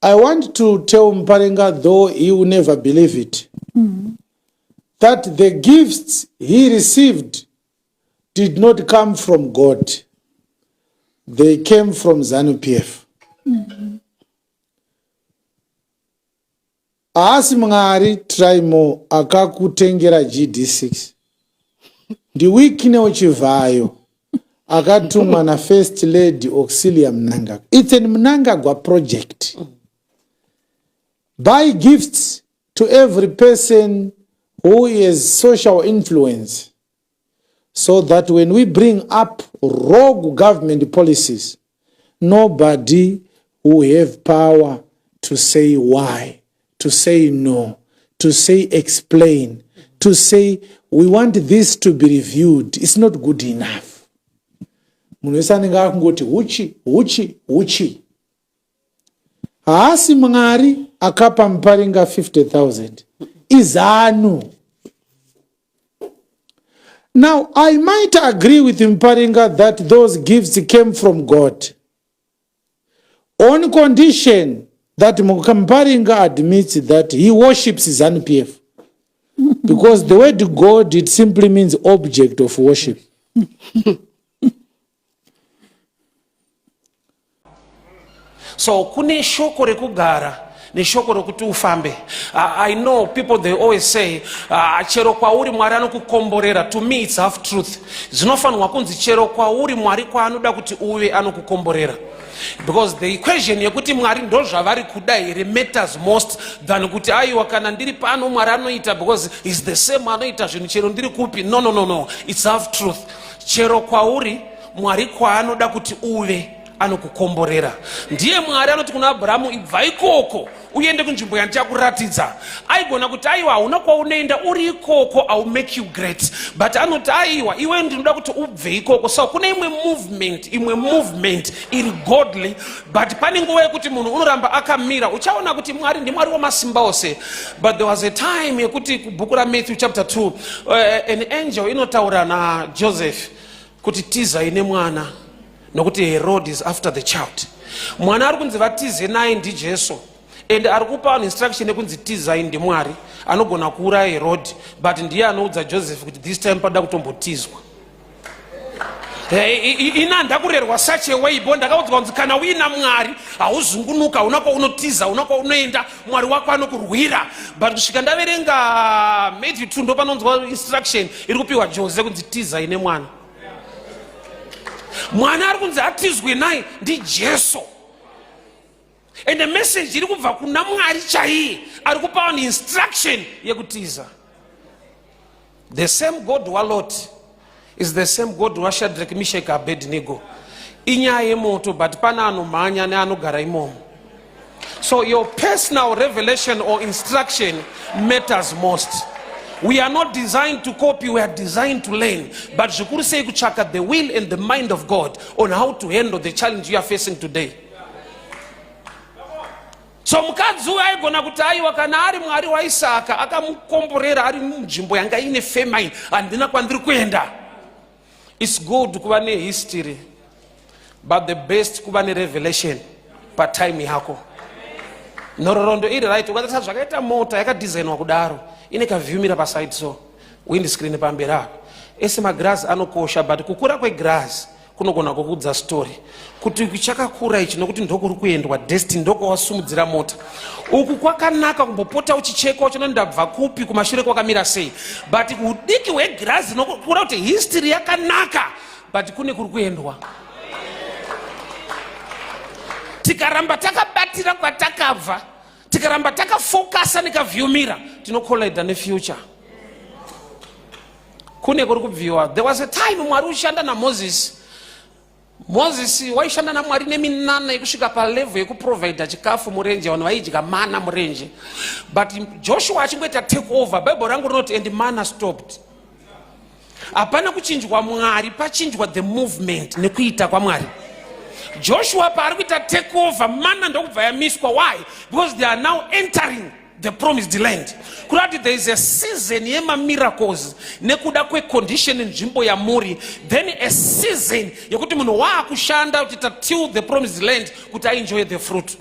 I want to tell Muparinga, though he will never believe it, that the gifts he received did not come from God. They came from ZANU-PF. Haasi Mwari Trymore akakutengera GD6. NdiWicknell Chivhayo akatumwa naFirst Lady Auxilia Mnangagwa. It's an Mnangagwa project. Buy gifts to every person who is social influence so that when we bring up rogue government policies, nobody will have power to say why, to say no, to say explain, to say we want this to be reviewed, it's not good enough. Munhu wese anenge akungoti huchi huchi huchi. Haasi Mwari akapa Muparinga 50,000 iZanu. Now, I might agree with Muparinga that those gifts came from God on condition that Muparinga admits that he worships ZANU-PF. Because the word God, it simply means object of worship. So kune shoko rekugara neshoko rokuti ufambe. I know people, they always say, chero kwauri Mwari anokukomborera. To me it's half truth. Zvinofanirwa kunzi chero kwauri Mwari kwaanoda kuti uve anokukomborera, because the equation yekuti Mwari ndozvavari kuda here matters most than kuti aiwa kana ndiri pano Mwari anoita, because is the same anoita zvinhu chero ndiri kupi. No, no, no, no, it's half truth. Chero kwauri Mwari kwaanoda kuti uve anokukomborera. Ndiye Mwari anoti kuna Abrahamu, ibva ikoko uende kunzvimbo yandichakuratidza. Aigona kuti aiwa hauna kwaunoenda, uri ikoko, I will make you great, but anoti aiwa iwe ndinoda kuti ubve ikoko. So kune imwe movement, imwe movement iri godly, but pane nguva yekuti munhu unoramba akamira. Uchaona kuti Mwari ndiMwari wamasimba ose, but there was a time yekuti kubhuku raMatthew chapter 2, an angel inotaura naJoseph kuti tizai nemwana nokuti Herod is after the child. Mwana ari kunzi vatize naye ndiJesu, and ari kupa vanhu instruction yekunzi tizai ndiMwari anogona kuuraya Herod, but ndiye anoudza Joseph kuti this time pada kutombotizwa. Ina ndakurerwa such a way bo ndakaudzwa kunzi kana uina Mwari hauzungunuka, hauna kwaunotiza, hauna kwaunoenda, Mwari wako anokurwira. But kusvika ndaverenga Matthew 2, ndopanonzwa instruction iri kupiwa Jose kunzi tizai nemwana. Mwana ari kunzi atizwe naye ndiJesu, and the message iri kubva kuna Mwari chaiye ari kupa vanhu instruction yekutiza. The same God waLot is the same God waShadrak, Mishek, Abednego. Inyaya yemoto, but pane anomhanya neanogara imomo. So your personal revelation or instruction matters most. We are not designed to copy, we are designed to learn. But zvikuru sei kutsvaka the will and the mind of God on how to handle the challenge you are facing today. So mukadzi uyu aigona kuti aiwa kana ari Mwari waIsaka akamukomborera ari munzvimbo yanga ine famine, handina kwandiri kuenda. It's good kuva nehistory, but the best kuva nerevelation patime yako. Nhororondo iri right, ukatarisa zvakaita mota yakadhizainwa kudaro, ine kavyumira paside, so windscreen pamberi apa, ese magirazi anokosha, but kukura kwegirazi kunogona kukuudza story kuti chakakura ichi nokuti ndokuri kuendwa destiny, ndokwawasumudzira mota. Uku kwakanaka kumbopota uchicheka uchiona ndabva kupi, kumashure kwakamira sei, but udiki hwegirazi nokura kuti history yakanaka, but kune kuri kuendwa. Tikaramba takabatira kwatakabva, tikaramba takafokasa nekavyumira, tinocollida nefuture. Kune kuri kubviwa. There was a time Mwari uchishanda naMoses. Moses waishanda naMwari neminana yekusvika palevel yekuprovida chikafu murenje, vanhu vaidya mana murenje. But Joshua achingoita take over, Bible rangu rinoti and mana stopped. Hapana kuchinjwa Mwari, pachinjwa the movement nekuita kwaMwari. Joshua paari kuita take over, mana ndokubva yamiswa. Why? Because they are now entering the promised land. Kureva kuti there is a season yemamiracles nekuda kwecondition nzvimbo yamuri, then a season yekuti munhu waakushanda kuti till the promised land kuti aenjoy the fruit.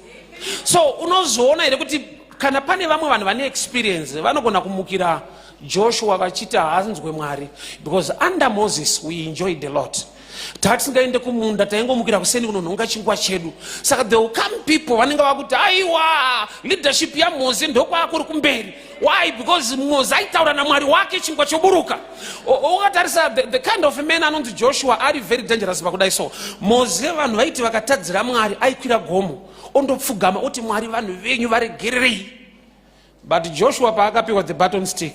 So unozoona here kuti kana pane vamwe vanhu vane experience vanogona kumukira Joshua vachiti haanzwe Mwari, because under Moses we enjoyed a lot. Tatisingaende kumunda, taingomukira kuseni kunonhonga chingwa chedu. Saka there will come people vanenge vakuti aiwa, leadership yaMozi ndokwakuri kumberi. Why? Because Mozi aitaura naMwari wake, chingwa choburuka. Ukatarisa the kind of man anonzi Joshua ari very dangerous pakudai. So Mozi, vanhu vaiti vakatadzira Mwari, aikwira gomo ondopfugama oti, "Mwari, vanhu venyu varegererei." But Joshua paakapiwa the baton stick,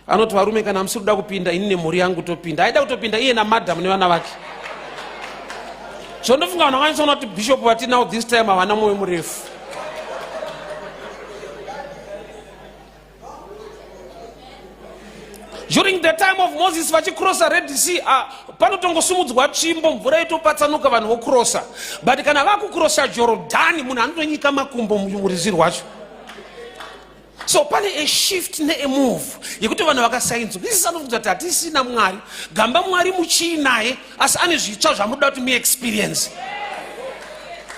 anoti, "Varume, kana musiri kuda kupinda, ini nemhuri yangu topinda." Aida kutopinda iye namadhamu nevana vake. Zvondofunga vanhu vakanyatsoona kuti bishop vatinawo this time havana mwoyo murefu. During the time of Moses, vachikrosa Red Sea, panotongosumudzwa tsvimbo, mvura yotopatsanuka, vanhu vokrosa. But kana vakukrosa Jorodhani, munhu anotonyika makumbo murwizi rwacho. So pane a shift neamove yekuti vanhu vakasainzwisisa nokuti kuti hatisina Mwari gamba, Mwari muchiinaye, asi ane zvitsva zvamunoda kuti muexperience.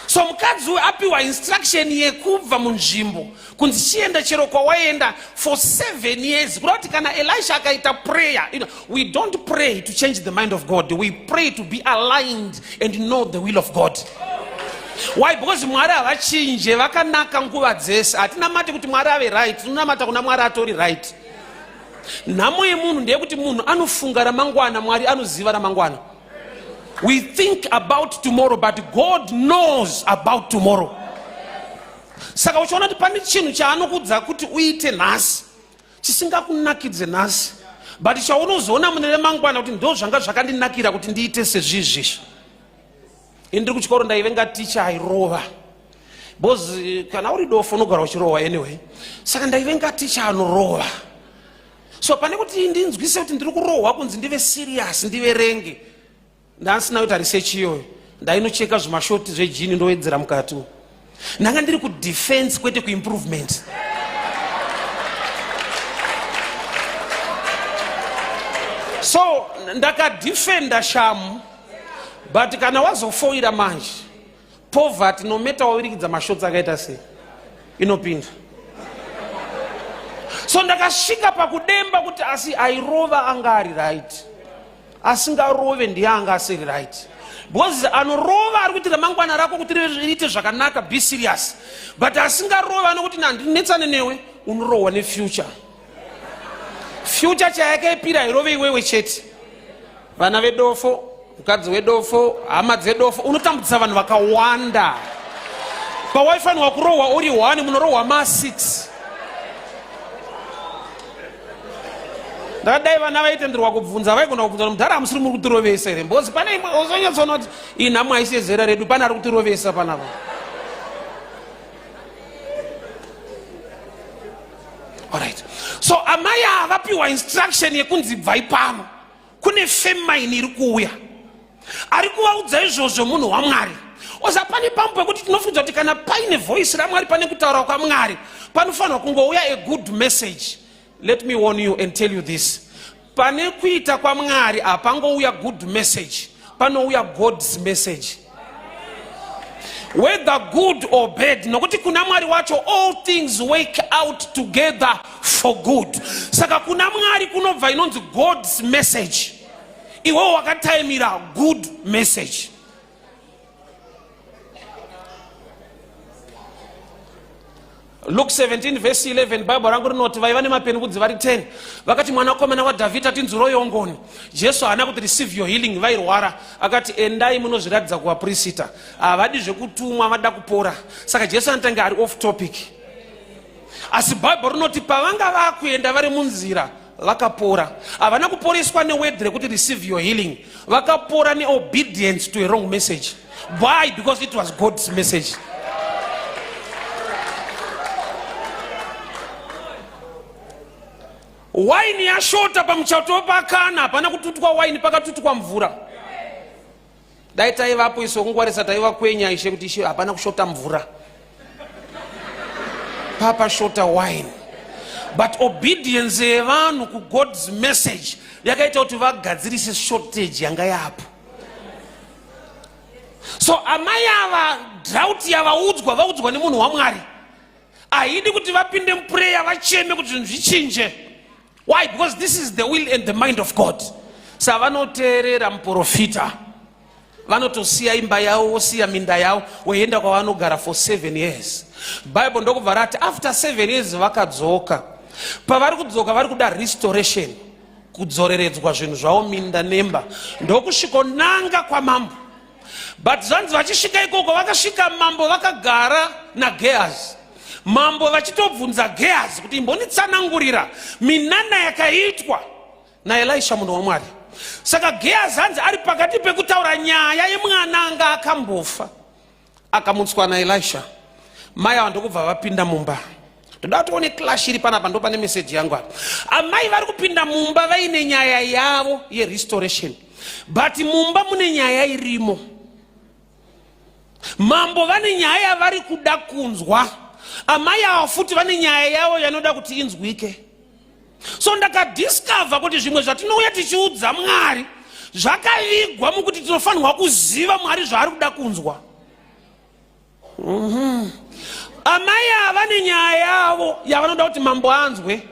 So mukadzi uyu apiwa instruction yekubva munzvimbo, kunzi chienda chero kwawaenda for 7 years. Kuda kuti kana Elisha akaita prayer, we don't pray to change the mind of God, we pray to be aligned and know the will of God. Why? Because Mwari havachinje, vakanaka nguva dzese. Hatinamati kuti Mwari ave right, tinonamata kuna Mwari atori right. Nhamo yemunhu ndeyekuti munhu anofunga ramangwana, Mwari anoziva ramangwana. We think about tomorrow, but God knows about tomorrow. Saka uchiona kuti pane chinhu chaanokudza kuti uite nhasi chisingakunakidze nhasi, but chaunozoona mune remangwana kuti ndo zvanga zvakandinakira kuti ndiite sezvizvizvi. Ini ndiri kuchikoro ndaivenga ticha airova, because kana uri dofo unogara uchirohwa anyway. Saka ndaivenga ticha anorova. So pane kuti ndinzwise kuti ndiri kurohwa kunzi ndive serious, ndiverenge, ndasina kuita research iyoyo, ndainocheka zvimashoti zvejini ndowedzera mukati umu. Ndanga ndiri kudefense, kwete kuimprovement. So ndakadefenda shamu, but kana wazofoira manje, poverty, no matter wawirikidza mashotsi akaita sei, inopinda. So ndakasvika pakudemba kuti asi airova anga ari right, asingarove ndiye anga asiri right, because anorova ari kuti ramangwana rako kuti riite zvakanaka, be serious, but asingarove anokuti nandinetsane newe, unorohwa nefuture. Future chayakaipira hairove iwewe chete, vana vedofo, mukadzi wedofo, hama dzedofo. Unotambudzisa vanhu vakawanda. Pawaifanirwa kurohwa uri 1, munorohwa ma6. Ndakadai vana vaitenderwa kubvunza, vaigona kubvunza, "Mudhara, hamusiri muri kutirovesa here?" Because pane imwe uzonyatsoona kuti iyi nhamo haisi yezera redu, pane ari kutirovesa panapa. Alright, so amai ava vapiwa instruction yekunzi bvai pano, kune famine iri kuuya. Ari kuvaudza izvozvo munhu waMwari. Oza pane pamwe pekuti tinofunza kuti kana paine voice raMwari, pane kutaura kwaMwari, panofanirwa kungouya a good message. Let me warn you and tell you this: pane kuita kwaMwari hapangouya good message, panouya God's message, whether good or bad, nokuti kuna Mwari wacho all things work out together for good. Saka kuna Mwari kunobva inonzi God's message. Iwewo wakataimira good message. Luke 17 vhesi 11, Bhaibheri rangu rinoti vaiva nemapenipudzi vari 10 vakati, "Mwanakomana waDhavhidha, tinzwiroyo ngoni." Jesu haana kuti, "Receive your healing." Vairwara. Akati, "Endai munozviratidza kuvapurisita." Havadi zvekutumwa, vada kupora. Saka Jesu anotanga ari off topic, asi Bhaibheri rinoti pavanga vakuenda, vari munzira, vakapora. Havana kuporeswa neword rekuti "Receive your healing." Vakapora neobedience to a wrong message. Why? Because it was God's message. Waini yashota pamuchato wepakana. Hapana kututwa waini, pakatutwa mvura. Dai taivapo iso kungwarisa, taiva kwenya Ishe kuti, "Ishe, hapana kushota mvura, papashota wine." But obedience yevanhu kuGod's message yakaita kuti vagadzirise shortage yanga yapo. So amai ava Drought yavaudzwa, vaudzwa nemunhu waMwari, haidi kuti vapinde muprayer vacheme kuti zvinhu zvichinje. Why? Because this is the will and the mind of God. Sa vanoteerera muprofita, vanotosiya imba yavo, vosiya minda yavo, voenda kwavanogara for 7 years. Bible ndokubva rati after 7 years vakadzoka. Pavari kudzoka vari kuda restoration, kudzoreredzwa zvinhu zvavo, minda nemba, ndokusvikonanga kwamambo. But zvanzi vachisvika ikoko, vakasvika mambo vakagara naGehazi. Mambo vachitobvunza Gehazi kuti imbonitsanangurira minana yakaitwa naElisha munhu waMwari. Saka Gehazi hanzi ari pakati pekutaura nyaya yemwana anga akambofa akamutswa naElisha, mai ava ndokubva vapinda mumba. Ndoda kuti tione clash iri panapa, ndo pane meseji yangu apa. Amai vari kupinda mumba vaine nyaya yavo yerestoration, but mumba mune nyaya irimo. Mambo vane nyaya yavari kuda kunzwa, amai ava futi vane nyaya yavo yanoda kuti inzwike. So ndakadiscover kuti zvimwe zvatinouya tichiudza Mwari zvakavigwa mukuti tinofanirwa kuziva Mwari zvaari kuda kunzwa. Amai ava vane nyaya yavo yavanoda kuti mambo anzwe.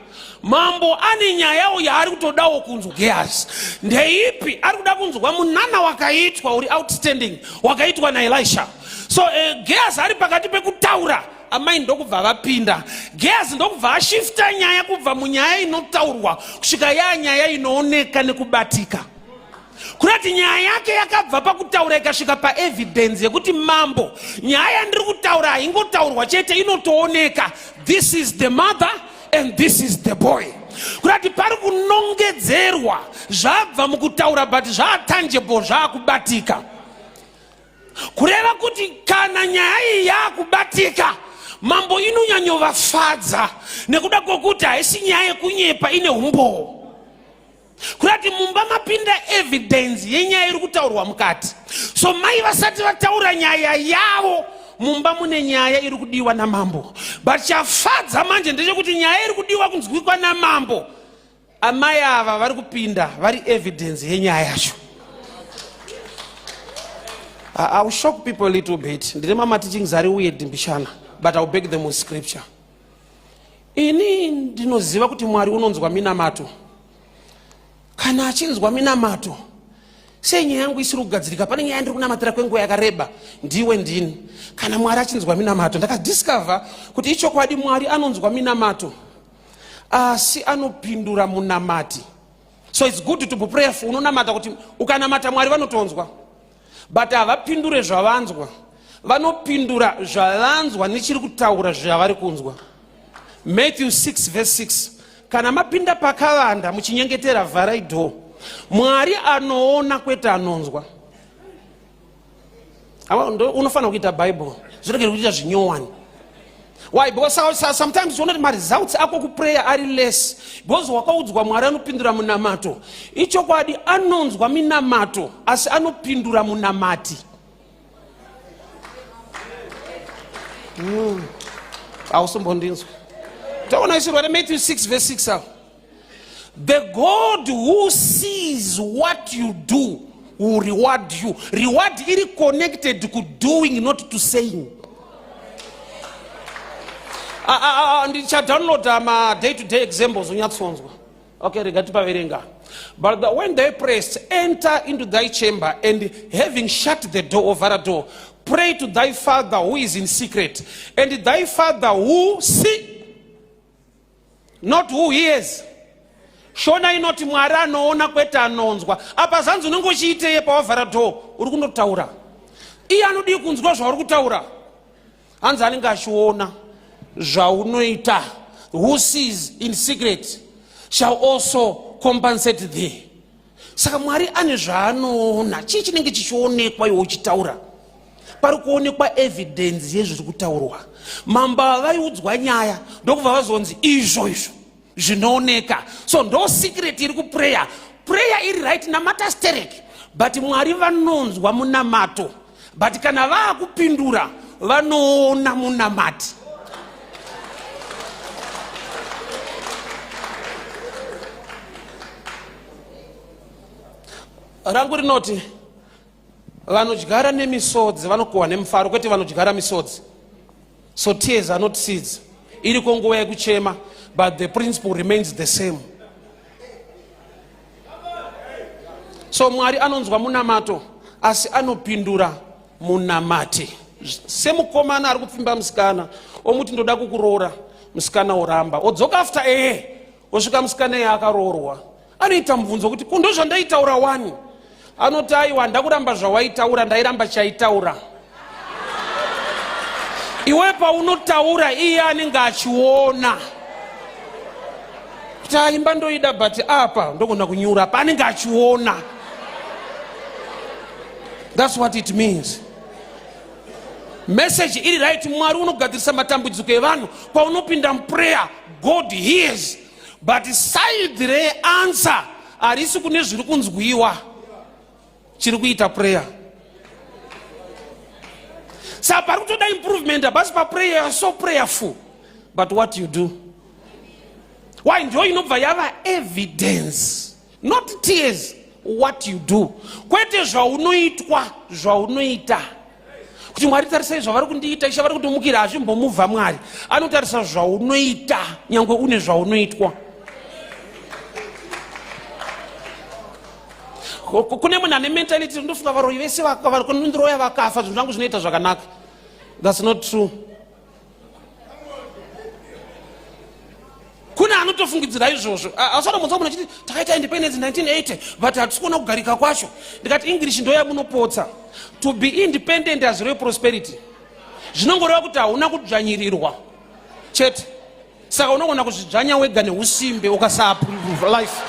Mambo ane nyaya yawo yaari kutodawo kunzwa. Gehazi ndeipi? Ari kuda kunzwa munana wakaitwa uri outstanding wakaitwa naElisha. So Gehazi ari pakati pekutaura, amai ndokubva vapinda. Gehazi ndokubva ashifta nyaya kubva munyaya inotaurwa kusvika yaa nyaya inooneka nekubatika. Kurati nyaya yake yakabva pakutaura ikasvika paevidence yekuti mambo, nyaya yandiri kutaura haingotaurwa chete, inotooneka. This is the mother and this is the boy. Kurati pari kunongedzerwa zvabva mukutaura, but zvaatangible, zvaakubatika. Kureva kuti kana nyaya iyi yaakubatika, mambo inonyanyovafadza nekuda kwokuti haisi nyaya yekunyepa, ine umbowo. Kurati mumba mapinda evidence yenyaya iri kutaurwa mukati. So mai vasati vataura nyaya yavo, mumba mune nyaya iri kudiwa namambo. But chafadza manje ndechekuti nyaya iri kudiwa kunzwikwa namambo, amai ava vari kupinda vari evidence yenyaya yacho. I will shock people a little bit. Ndine mama teachings ari weird mbishana, but I will beg them with scripture. Ini ndinoziva kuti Mwari unonzwa minamato. Kana achinzwa minamato, sei nyaya yangu isiri kugadzirika? Pane nyaya ndiri kunamatira kwenguva yakareba, ndiwe ndini. Kana Mwari achinzwa minamato, ndakadiscover kuti ichokwadi Mwari anonzwa minamato, asi anopindura munamati. So it's good to be prayerful. Unonamata kuti ukanamata Mwari vanotonzwa, but havapindure zvavanzwa, vanopindura zvavanzwa nechiri kutaura zvavari kunzwa. Matthew 6 verse 6, kana mapinda pakavanda muchinyengetera, vharai door. Mwari anoona kwete anonzwa. Unofanira kuita Bible, zviregere kuita zvinyowani. Why? Because sometimes unoona kuti maresults ako kuprayer ari less because wakaudzwa Mwari anopindura munamato. Ichokwadi anonzwa minamato, asi anopindura munamati. Hausimbondinzwa. Taona isirwa reMatthew 6 verse 6 apo. The God who sees what you do will reward you. Reward iri connected to doing, not to saying. Ndichadownloada ma day to day examples unyatsonzwa. Okay, rega tipaverenga. But when they pressed, enter into thy chamber, and having shut the door over a door, pray to thy father who is in secret, and thy father who see, not who hears. Shona inoti Mwari anoona kwete anonzwa. Apa zanzi unenge uchiiteye pawavhara door? Uri kundotaura, iye anodii kunzwa zvauri kutaura? Hanzi anenge achiona zvaunoita. Who sees in secret shall also compensate thee. Saka Mwari ane zvaanoona. Chii chinenge chichionekwa iwe uchitaura? Pari kuonekwa evidence yezviri kutaurwa. Mambo vaiudzwa nyaya, ndokubva vazonzi izvo izvo zvinooneka. So ndo secret iri kuprayer. Prayer iri right, namata sterek, but Mwari vanonzwa munamato, but kana vaakupindura vanoona munamati. Rangu rinoti Vanodyara nemisodzi vanokohwa nemufaro, kwete vanodyara misodzi. So tears are not seeds. Iriko nguva yekuchema, but the principle remains the same. So Mwari anonzwa munamato, asi anopindura munamati. Semukomana ari kupfimba musikana, omuti ndoda kukuroora, musikana oramba, odzoka after a year, osvika musikana iye akaroorwa. Anoita mubvunzo kuti ko ndozvandaitaura wani? Anoti aiwa, ndakuramba zvawaitaura, ndairamba chaitaura. Iwe paunotaura iye anenge achiona kuti aimba ndoida, but apa ndogona kunyura, apa anenge achiona. That's what it means. Message iri right. Mwari unogadzirisa matambudziko evanhu. Paunopinda muprayer, God hears, but side reanswer harisi kune zviri kunzwiwa chiri kuita prayer. Saka pari kutoda improvement hapasi paprayer. You are so prayerful, but what you do, why ndo inobva yava evidence, not tears. What you do, kwete zvaunoitwa, zvaunoita. Kuti Mwari, tarisai zvavari kundiita, isha vari kutomukira, hazvimbomubva. Mwari anotarisa zvaunoita nyange une zvaunoitwa. Kune munhu ane mentality, ndofunga varoyi vese vanondiroya vakafa, zvinhu zvangu zvinoita zvakanaka. That's not true. Kune anotofungidzira izvozvo. Asanombonzwa munhu achiti takaita independence 1980, but hatisi kuona kugarika kwacho. Ndikati English ndo yamunopotsa. To be independent hazvirevi prosperity, zvinongoreva kuti hauna kudzvanyirirwa chete. Saka unogona kuzvidzvanya wega neusimbe ukasaapprove life.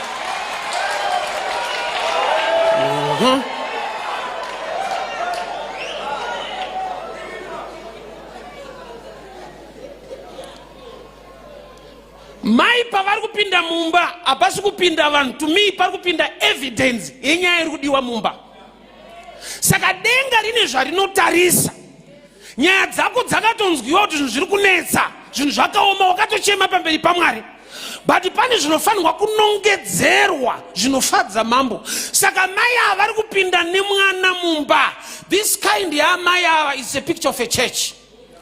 Mai pavari kupinda mumba, hapasi kupinda vanhu. To me pari kupinda evidence yenyaya iri kudiwa mumba. Saka denga rine zvarinotarisa. Nyaya dzako dzakatonzwiwa kuti zvinhu zviri kunetsa, zvinhu zvakaoma, wakatochema pamberi paMwari, but pane zvinofanirwa kunongedzerwa zvinofadza mambo. Saka mai ava vari kupinda nemwana mumba. This kind yaamai ava is a picture of a church,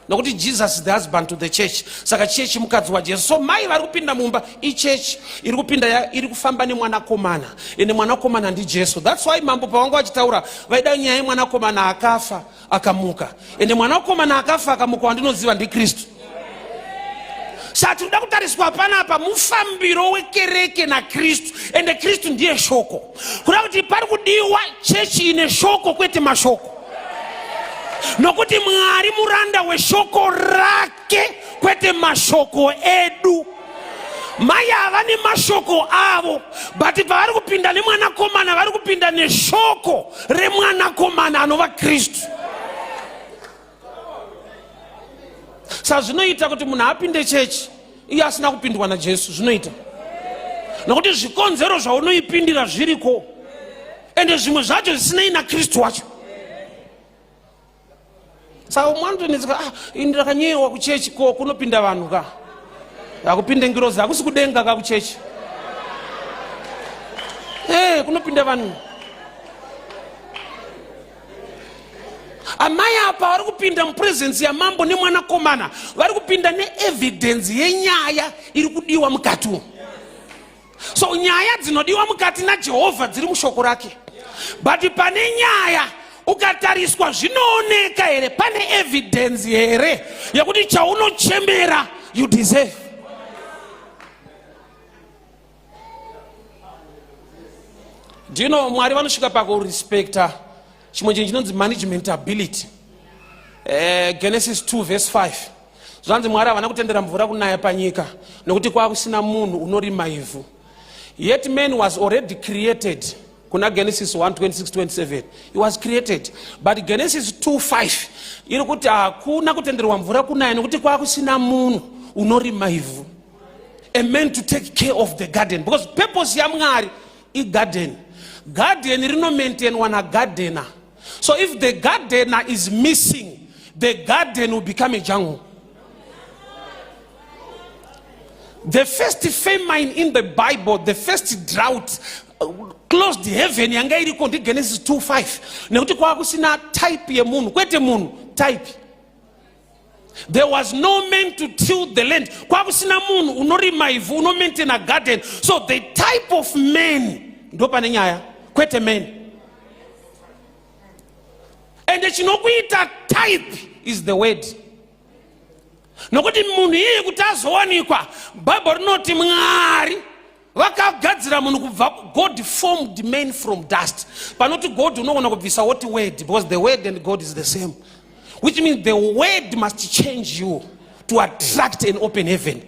nokuti Jesus is the husband to the church. Saka chechi mukadzi waJesu. So mai vari kupinda mumba ichechi iri kupinda, iri kufamba nemwanakomana, ende mwanakomana ndiJesu. That's why mambo pavanga vachitaura vaida nyaya yemwanakomana akafa akamuka, ende mwanakomana akafa akamuka wandinoziva ndiKristu. Saka tinoda kutariswa panapa mufambiro wekereke naKristu, ende Kristu ndiye shoko. Kuda kuti pari kudiwa chechi ine shoko, kwete mashoko, nokuti Mwari muranda weshoko rake, kwete mashoko edu. Mai ava nemashoko avo, but pavari kupinda nemwanakomana, vari kupinda neshoko remwanakomana anova Kristu. Sazvinoita kuti munhu apinde chechi iye asina kupindwa naJesu, zvinoita nokuti zvikonzero zvaunoipindira zviriko, ende zvimwe zvacho zvisinei naKristu wacho. Saka umwe anotonetseka, ah, ini ndakanyeyewa kuchechi. Ko kunopinda vanhu ka, hakupinde ngirozi, hakusi kudenga ka kuchechi. E, kunopinda vanhu. Amai apa vari kupinda mupresence yamambo nemwanakomana, vari kupinda neevidence yenyaya iri kudiwa mukati umu. So nyaya dzinodiwa mukati naJehovha dziri mushoko rake, but pane nyaya ukatariswa zvinooneka here, pane evidence here yekuti chaunochembera you deserve? Do you know Mwari vanosvika pakurespecta chimwe chinhu chinonzi management ability? Genesis 2 verse 5, zvanzi Mwari havana kutendera mvura kunaya panyika nokuti kwakusina munhu unorima ivhu. Yet man was already created. Kuna Genesis 1 26 27, he was created, but Genesis 2 5 iri kuti hakuna kutenderwa mvura kunaya nokuti kwakusina munhu unorima ivhu, a man to take care of the garden, because purpose yaMwari igarden. Garden rinomaintainwa nagardener. So if the gardener is missing, the garden will become a jungle. The first famine in the Bible, the first drought, Closed heaven yanga iriko ndiGenesis 2:5 nekuti kwakusina type yemunhu, kwete munhu, type. There was no man to till the land. Kwakusina munhu unorima ivhu, unomaintaina garden. So the type of man ndo pane nyaya, kwete man. Ende chinokuita type is the word. Nokuti munhu iyeye kuti azowanikwa, Bhaibheri rinoti Mwari vakagadzira munhu kubva, God formed man from dust. Panoti God unogona kubvisa woti word, because the word and God is the same, which means the word must change you to attract an open heaven.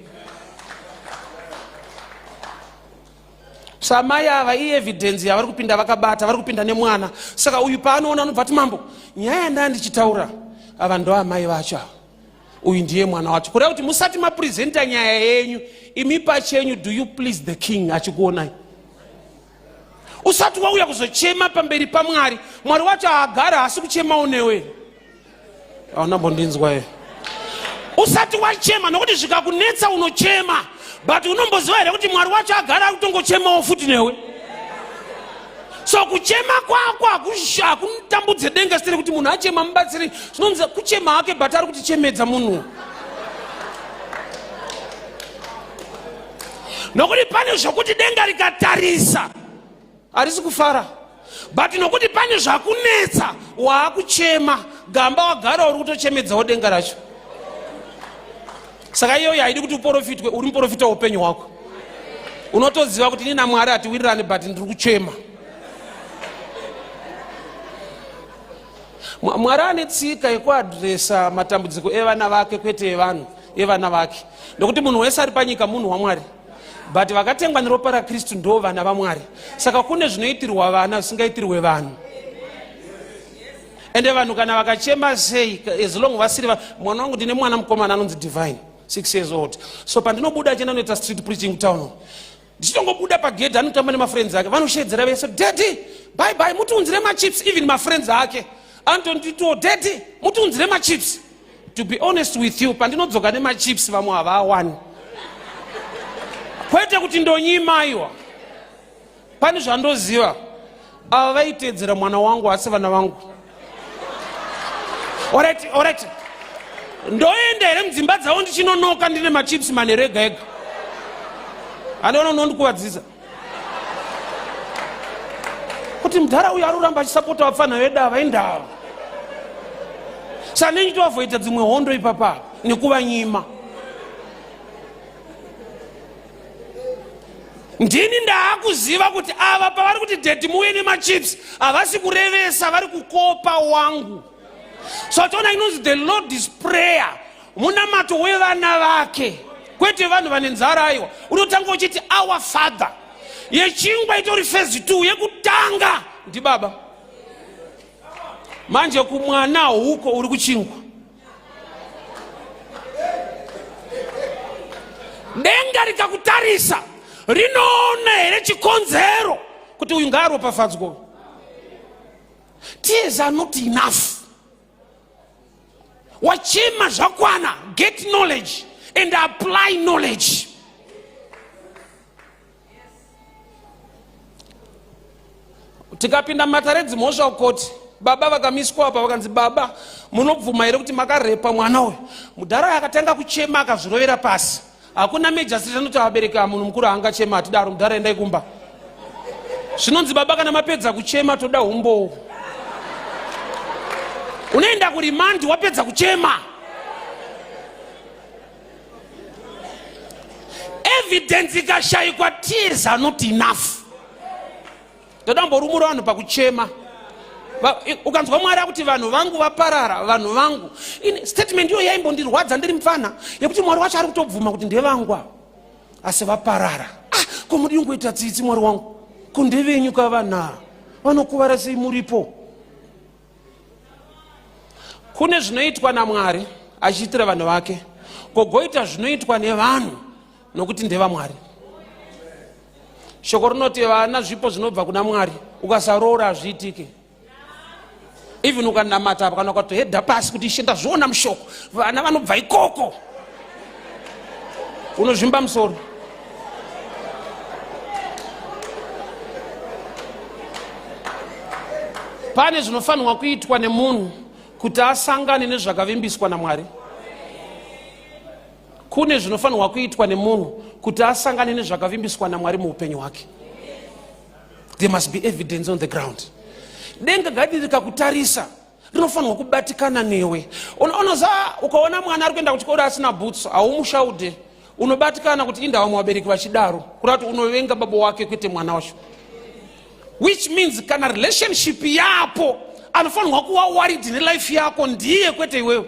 Samai ava ievidence yavari kupinda vakabata, vari kupinda nemwana. Saka uyu paanoona anobva ati, mambo, nyaya yandaa ndichitaura, ava ndo amai vacho ava, uyu ndiye mwana wacho. Kureva kuti musati mapresenta nyaya yenyu imi pachenyu, do you please the king achikuonai? Usati wauya kuzochema pamberi paMwari, Mwari wacho haagara asi kuchemawo newe. Hauna mbondinzwa ye? Usati wachema, nokuti zvikakunetsa unochema, but unomboziva here kuti Mwari wacho agara akutongochemawo futi newe? So kuchema kwako hakutambudze denga sitiri kuti munhu achema mubatsiri. Zvinonzi kuchema hake, but ari kutichemedza munhu, nokuti pane zvokuti denga rikatarisa harisi kufara, but nokuti pane zvakunetsa waakuchema, gamba wagara uri kutochemedzawo denga racho. Saka iyoyo haidi kuti uprofitwe, uri muprofita weupenyu hwako. Unotoziva kuti ini naMwari hatiwirirani, but ndiri kuchema. Mwari ane tsika yekuadresa matambudziko evana vake, kwete evanhu, evana vake, nokuti munhu wese ari panyika munhu waMwari, but vakatengwa neropa raKristu ndo vana vaMwari. Saka kune zvinoitirwa vana zvisingaitirwe vanhu. Ende vanhu kana vakachema sei, as long vasiri mwana wangu. Ndine mwana mukomana anonzi Divine, 6 years old. So pandinobuda achienda noita street preaching kutown, ndichitongobuda pagedhi anotamba nemafriends ake, vanoshedzera vese, "Daddy, bye bye, mutiunzire machips." Even mafriends ake anotonditiwo, "Daddy, mutiunzire machips." To be honest with you, pandinodzoka nemachips vamwe havaawani. Kwete kuti ndonyima, aiwa, pane zvandoziva, ava vaitedzera mwana wangu, asi vana vangu. Alright, alright, ndoenda here mudzimba dzavo ndichinonoka ndine machips manheru ega ega? Handiona unondikuvadzisa kuti mudhara uyu ari kuramba achisapota vapfanha vedu ava, indava. Saka ndinchitoavhoita dzimwe hondo ipapa nekuvanyima. Ndini ndaakuziva kuti ava pavari kuti, "Daddy, muuye nemachips," havasi kurevesa, vari kukopa wangu. So toona inonzi the Lord's Prayer, munamato wevana vake, kwete vanhu vane nzara, aiwa. Unotanga uchiti, "Our Father." Yechingwa itori phase 2, yekutanga ndibaba. Manje kumwana huko uri kuchingwa. Denga rikakutarisa rinoona here chikonzero kuti uyu ngaaropafadzwa? Tears are not enough. Wachema zvakwana. Get knowledge and apply knowledge. Tikapinda mumatare edzimhosva kukoti, baba vakamiswa apa, vakanzi, "Baba, munobvuma here kuti makarepa mwana uyu?" Mudhara akatanga kuchema, akazvirovera pasi. Hakuna magistrate anoti, "Abereki, munhu mukuru haangachema." Hatidaro. "Mudhara, endai kumba." Zvinonzi, "Baba, kana mapedza kuchema, toda umbowo." Unoenda kuremand wapedza kuchema. Evidence ikashayikwa, tears are not enough. Ndoda mborumura vanhu pakuchema. Ukanzwa Mwari akuti, "Vanhu vangu vaparara," vanhu vangu, statement iyo yaimbondirwadza ndiri mufana, yekuti Mwari wacho ari kutobvuma kuti ndevangu ava, asi vaparara. Ah, ko mudi kungoita tsitsi, Mwari wangu, ko ndevenyu kavanhu vanokuvara sei muripo? Kune zvinoitwa naMwari achiitira vanhu vake, kogoita zvinoitwa nevanhu nokuti ndevamwari. Shoko rinoti vana zvipo zvinobva kuna Mwari. Ukasaroora hazviitike. Even ukanamata apa, kana ukatohedha pasi kuti, "Ishe, ndazviona mushoko, vana vanobva ikoko," unozvimba musoro. Pane zvinofanirwa kuitwa nemunhu kuti asangane nezvakavimbiswa naMwari. Kune zvinofanirwa kuitwa nemunhu kuti asangane nezvakavimbiswa naMwari muupenyu hwake. There must be evidence on the ground. Denga gadi rikakutarisa rinofanirwa kubatikana newe. Unoza ukaona mwana ari kuenda kuchikoro asina boots, haumushaude. Unobatikana kuti indawa vabereki vachidaro, kureva kuti unovenga baba wake kwete mwana wacho. Which means kana relationship yapo anofanirwa kuva worried nelife yako ndiye kwete iwewe.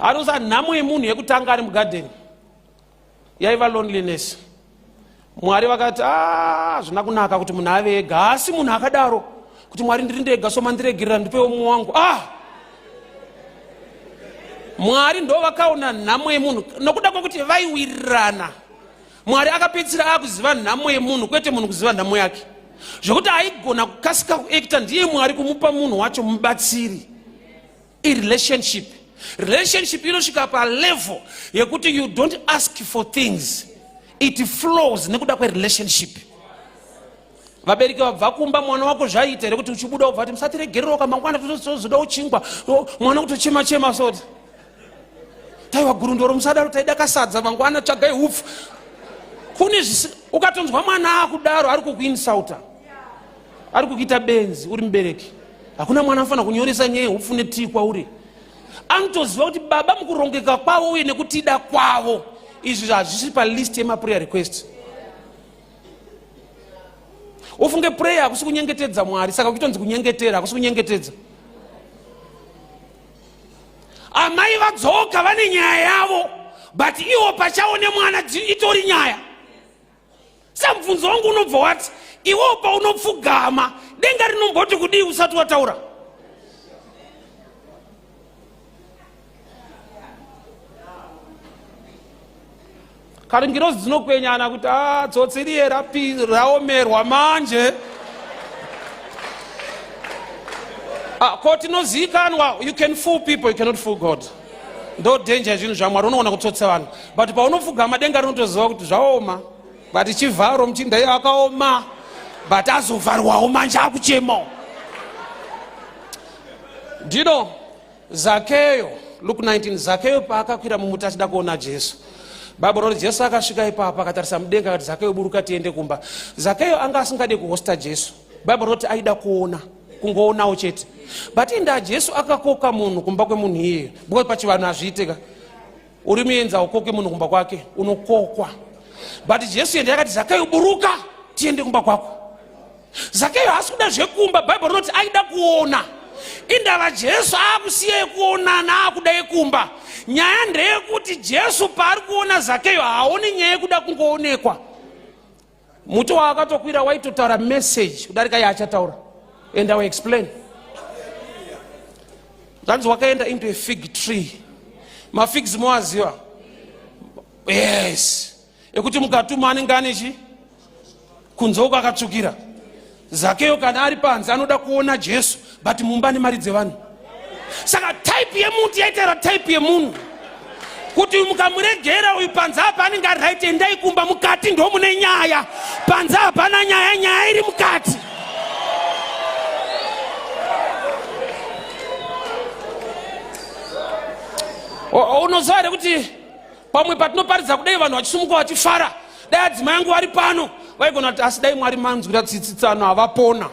Anoza nhamo yemunhu yekutanga ari mugadheni yaiva loneliness. Mwari vakati ah, hazvina kunaka kuti munhu ave ega, asi munhu akadaro kuti Mwari ndiri ndega, so mandiregerera ndipewo mumwe wangu. Ah, Mwari ndo vakaona nhamo yemunhu nokuda kwekuti vaiwirirana. Mwari akapedzisira akuziva nhamo yemunhu kwete munhu kuziva nhamo yake, zvekuti aigona kukasika kuekta ndiye Mwari kumupa munhu wacho mubatsiri. Irelationship. Relationship inosvika palevel yekuti you don't ask for things, it flows nekuda kwerelationship. Vabereki vabva kumba, mwana wako zvaita here kuti uchibuda ubva kuti musatiregereroka mangwana tozoda uchingwa, mwana kutochema chema soti taiwa gurundoro musadaro, taida kasadza mangwana tsvagai hupfu. Kune zvisi ukatonzwa mwana akudaro ari kukuinsauta, ari kukuita benzi uri mubereki. Hakuna mwana anofanira kunyoresa nyaya yehupfu netii kwauri. Anotoziva kuti baba mukurongeka kwavo uye nekutida kwavo izvi hazvisi palist yemaprayer request. Ufunge prayer hakusi kunyengetedza Mwari, saka kuchitonzi kunyengetera hakusi kunyengetedza. Amai vadzoka vane nyaya yavo, but iwo pachawo nemwana itori nyaya. Samubvunzo wangu unobva wati iwewo paunopfugama denga rinomboti kudii usati wataura? Kare ngirozi dzinokwenyana kuti ah, tsotsi riye raomerwa manje. Ah, ko tinozivikanwa, you can fool people, you cannot fool God. Ndo danger yezvinhu zvaMwari, unoona kutsotsa vanhu, but paunopfugama denga rinotoziva kuti zvaoma, but chivharo muchinda iye akaoma, but azovharwawo manje akuchemawo. Do you know Zakeyo, Luke 19, Zakeyo paakakwira mumuti achida kuona Jesu, Bible rinoti Jesu akasvika ipapo akatarisa mudenga akati Zakeyo buruka tiende kumba. Zakeyo anga asingade kuhosta Jesu. Bible rinoti aida kuona, kungoonawo chete. But inda Jesu akakoka munhu kumba kwemunhu iyeyo, because pachivanhu hazviitika. Uri muenzi ukoke munhu kumba kwake, unokokwa. But Jesu ende akati Zakeyo buruka tiende kumba kwako. Zakeyo haasi kuda zvekumba, Bible rinoti aida kuona. Indava Jesu akusiya yekuonana akuda yekumba. Nyaya ndeyekuti Jesu paari kuona Zakeyo haaoni nyaya yekuda kungoonekwa. Muti waakatokwira waitotaura message kudarika yaachataura. And I will explain. Zvanzi wakaenda into a fig tree. Mafigs moaziva? Yes. Ekuti mukatuma anenge ane chi? Kunze uko akatsvukira. Zakeyo kana ari panze anoda kuona Jesu, but mumba nemari dzevanhu. Saka type yemuti yaitaura type yemunhu. Kuti mukamuregera uyu panze apa anenge ari right, endai kumba, mukati ndo mune nyaya. Panze hapana nyaya, nyaya iri mukati. Unoziva here kuti pamwe patinoparidza kudai vanhu vachisumuka vachifara, dai adzimai angu vari pano vaigona kuti asi dai Mwari manzwira tsitsi tsano havapona.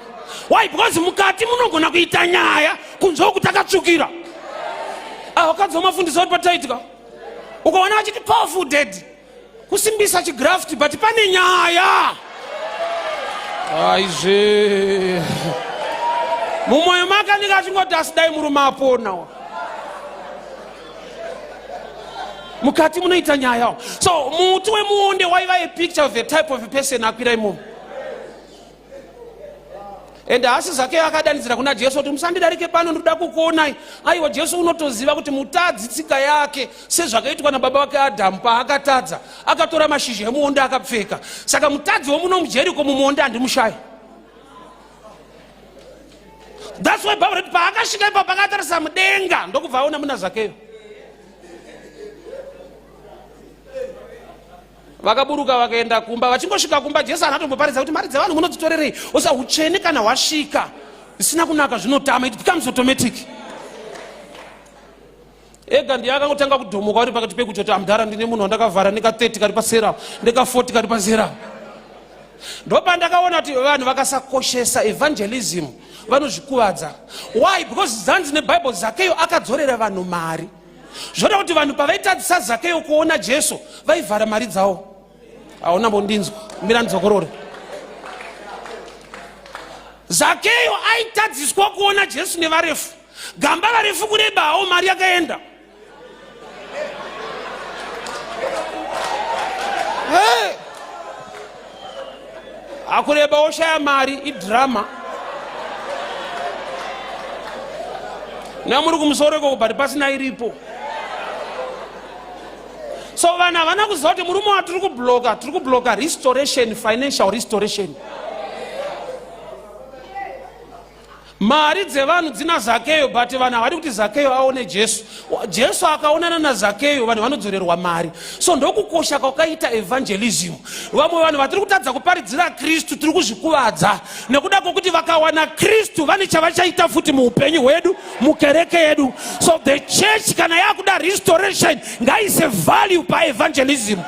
Why? Because mukati munogona kuita nyaya kunze uku takatsvukira. Vakadzi vamafundisi vari pataitika ukaona vachiti powerful dead kusimbisa chigraft, but pane nyaya aizve mumwoyo make anenge achingoti asi dai murume apona. Mukati munoita nyaya. So muti wemuonde waiva a picture of the type of a person akwira imomo. And haasi Zakeyo akadanidzira kuna Jesu kuti musandidarike pano, ndinoda kukuonai. Aiwa, Jesu unotoziva kuti mutadzi tsika yake sezvakaitwa nababa vake Adhamu paakatadza, akatora mashizha emuonde akapfeka. Saka mutadzi wemuno muJeriko mumuonde handimushayi. That's why Bible riti paakasvika ipapo akatarisa mudenga ndokubva aona muna Zakeyo. Vakaburuka vakaenda kumba. Vachingosvika kumba, Jesu haana kutomboparidza kuti mari dzevanhu munodzitorerei. Osa utsvene kana hwasvika, zvisina kunaka zvinotama. It becomes automatic. Ega ndiye akangotanga kudhomoka uri pakati pekuti kuti amdhara ndine munhu wandakavhara neka 30 kari pasera, neka 40 kari pasera. Ndopandakaona kuti vanhu vakasakoshesa evangelism vanozvikuvadza. Why? Because zanzi neBible Zakeyo akadzorera vanhu mari. Zvoda kuti vanhu pavaitadzisa Zakeyo kuona Jesu vaivhara mari dzawo. Hauna mbondinzwa, mira ndidzokorore. Zakeyo aitadziswa kuona Jesu nevarefu. Gamba varefu kureba hawo, mari yakaenda. Hey! Akureba woshaya mari idrama. Namuri kumusoro ikoko but pasina iripo. So vanhu havana kuziva kuti murume watiri kubloka, tiri kubloka restoration, financial restoration. Mari dzevanhu dzina Zakeyo, but vanhu havadi kuti Zakeyo aone Jesu. Jesu akaonana naZakeyo, vanhu vanodzorerwa mari. So ndokukosha kwakaita evangelism. Vamwe vanhu vatiri kutadza kuparidzira Kristu tiri kuzvikuvadza nekuda kwokuti vakawana Kristu vane chavachaita futi muupenyu hwedu, mukereke yedu. So the church kana yakuda restoration ngaise value paevangelism.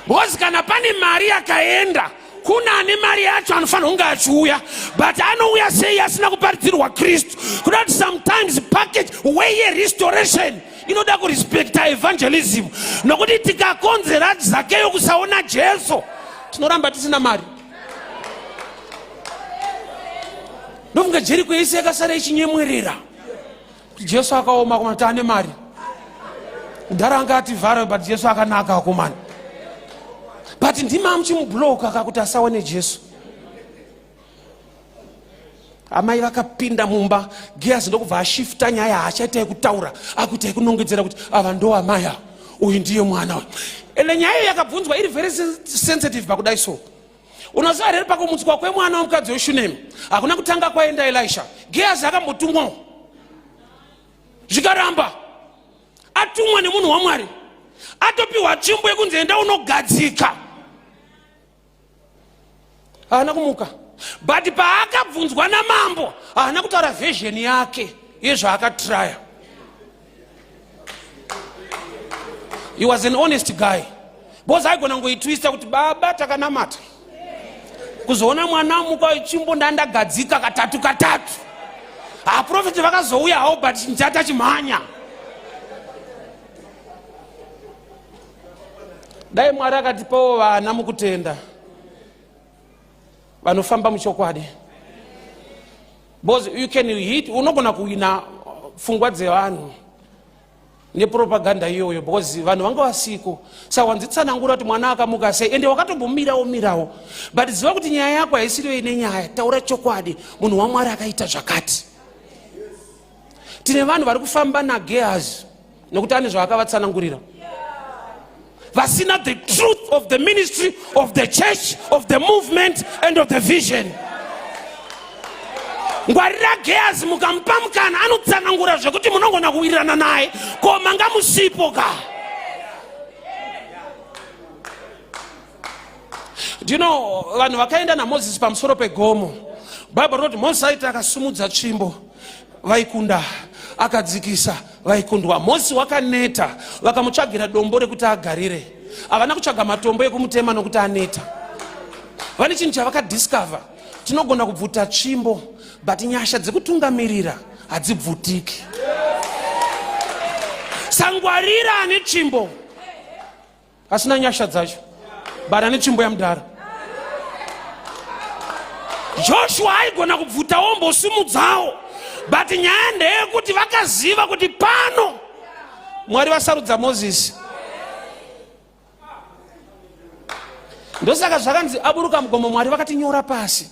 Because kana pane mari yakaenda, kuna ane mari yacho anofanira kunge achiuya, but anouya sei asina kuparidzirwa Kristu? Kuda kuti sometimes package way yerestoration inoda kurespecta evangelism, nokuti tikakonzera Zakeyo kusaona Jesu tinoramba tisina mari. Ndofunga Jeriko yese yakasara ichinyemwerera kuti Jesu akaoma kumana taane mari. Kudhara anga ativhara, but Jesu akanaka akomana, but ndima muchimubloka kakuti asaone Jesu. Amai vakapinda mumba, Gehazi ndokubva ashifta nyaya, haachaita yekutaura, akuita yekunongedzera kuti ava ndo amai ava, uyu ndiye mwana uyu. Ende nyaya iyo yakabvunzwa iri very sensitive pakudai. So unoziva here, pakumutswa kwemwana wemukadzi weShunemi hakuna kutanga kwaenda Elisha. Gehazi akambotumwawo zvikaramba. Atumwa nemunhu waMwari, atopiwa tsvimbo yekunzi enda unogadzika, haana kumuka. But paakabvunzwa namambo haana kutaura version yake yezvaakatraya. He was an honest guy, because aigona kungoitwista kuti baba takanamata kuzoona mwana muka tsvimbo ndandagadzika katatu katatu, aprofeti vakazouya hawo, but njata chimhanya. Dai Mwari akatipawo vana mukutenda vanofamba muchokwadi, because you can hit, unogona kuwina pfungwa dzevanhu nepropaganda iyoyo, because vanhu vanga vasiko. Saka wanzitsanangura kuti mwana akamuka sei, ende wakatombomirawo mirawo, but ziva kuti nyaya yako haisiriyo ine nyaya. Taura chokwadi, munhu waMwari akaita zvakati. Tine vanhu vari kufamba naGehazi nokuti ane zvaakavatsanangurira, vasina the truth of the ministry, of the church, of the movement and of the vision. Ngwarira Gehazi, mukamupa mukana anotsanangura zvekuti munogona kuwirirana naye, ko manga musipo ka. Do you know, vanhu vakaenda naMozisi pamusoro pegomo, Bhaibheri rinoti Mozisi aiti akasumudza tsvimbo vaikunda, akadzikisa vaikundwa. Mozisi wakaneta, vakamutsvagira dombo rekuti agarire. Havana kutsvaga matombo ekumutema nokuti aneta. Vane chinhu chavakadiscover: tinogona kubvuta tsvimbo, but nyasha dzekutungamirira hadzibvutiki. Sangwarira ane tsvimbo asina nyasha dzacho, but ane tsvimbo yamudhara. Joshua aigona kubvutawo mbosumudzawo, but nyaya ndeyekuti vakaziva kuti pano Mwari vasarudza Mozisi. Ndosaka zvakanzi aburuka mugomo, Mwari vakatinyora pasi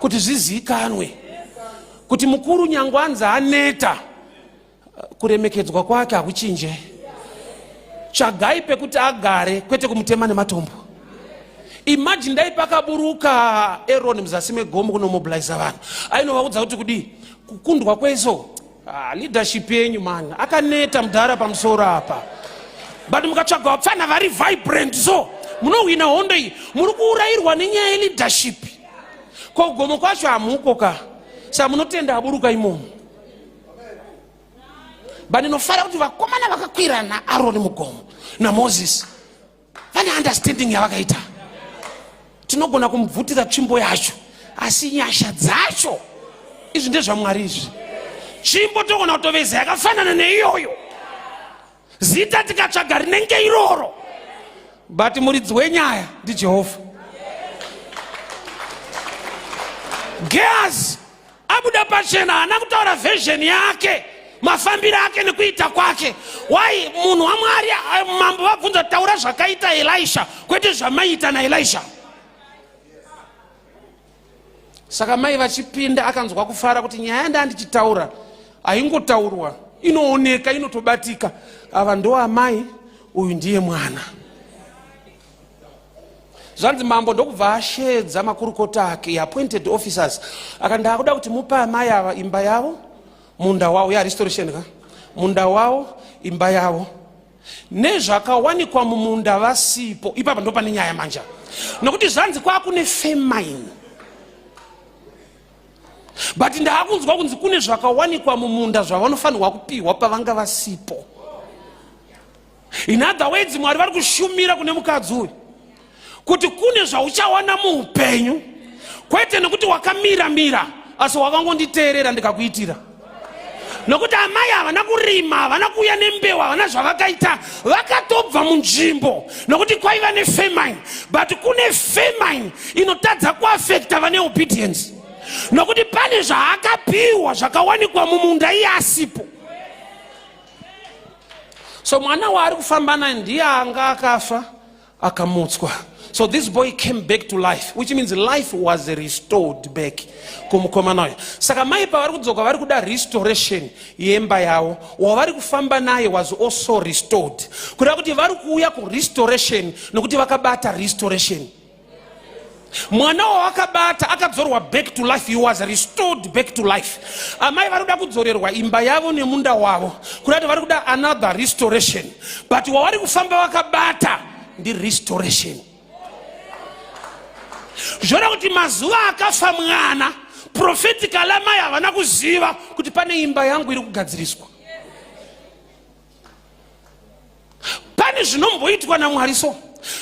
kuti zvizikanwe kuti mukuru nyange anzi aneta, kuremekedzwa kwake hakuchinje. Tsvagai pekuti agare, kwete kumutema nematombo. Imagine dai pakaburuka Aaron muzasi megomo kunomobiliza vanhu, ainovaudza kuti kudii? Kukundwa kweso, leadership yenyu man, akaneta mudhara pamusoro apa. But mukatsvaga vapfana vari vibrant, so munohwina hondo iyi. Muri kuurayirwa nenyaya yeleadership. Kogomo kwacho hamuko ka, sa munotenda aburuka imomo. But ndinofara kuti vakomana vakakwira naAroni mugomo naMoses vane understanding yavakaita. Tinogona kumubvutira tsvimbo yacho, asi nyasha dzacho, izvi ndezvaMwari izvi. Tsvimbo togona kutoveza yakafanana neiyoyo, zita tikatsvaga rinenge iroro, but muridzi wenyaya ndiJehovha. Gehazi abuda pachena, haana kutaura version yake, mafambiro ake nekuita kwake. Wai munhu waMwari, mambo vabvunza, "Taura zvakaita Elisha, kwete zvamaiita naElisha." Saka mai vachipinda, akanzwa kufara kuti nyaya ndandichitaura haingotaurwa, inooneka, inotobatika. Ava ndo amai, uyu ndiye mwana. Zvanzi mambo ndokubva ashedza makurukota ake, appointed officers, aka ndakuda kuti mupe amai ava imba yavo, munda wavo, yarestoration ka, munda wavo, imba yavo, nezvakawanikwa mumunda vasipo. Ipapa ndo pane nyaya manja, nokuti zvanzi kwakune famine, but ndaakunzwa kunzi kune zvakawanikwa mumunda zvavanofanirwa kupiwa pavanga vasipo. In other words, Mwari vari kushumira kune mukadzi uyu kuti kune zvauchawana muupenyu, kwete nekuti wakamira mira, asi wakangonditeerera ndikakuitira. Nokuti amai havana kurima, havana kuuya nembeu, havana zvavakaita, vakatobva munzvimbo nokuti kwaiva nefamine. But kune famine inotadza kuaffecta vane obedience, nokuti pane zvaakapiwa zvakawanikwa mumunda iye asipo. So mwana waari kufamba naye ndiye anga akafa akamutswa. So this boy came back to life, which means life was restored back kumukomana uyu. Saka mai pavari kudzoka, vari kuda restoration yemba yavo. Wavari kufamba naye was also restored, kureva kuti vari kuuya kurestoration nokuti vakabata restoration. Mwana wawakabata akadzorwa back to life, he was restored back to life. Amai vari kuda kudzorerwa imba yavo nemunda wavo, kureva kuti vari kuda another restoration, but wavari kufamba vakabata ndirestoration. Zvoreva kuti mazuva akafa mwana, prophetically amai havana kuziva kuti pane imba yangu iri kugadziriswa. Pane zvinomboitwa naMwari, so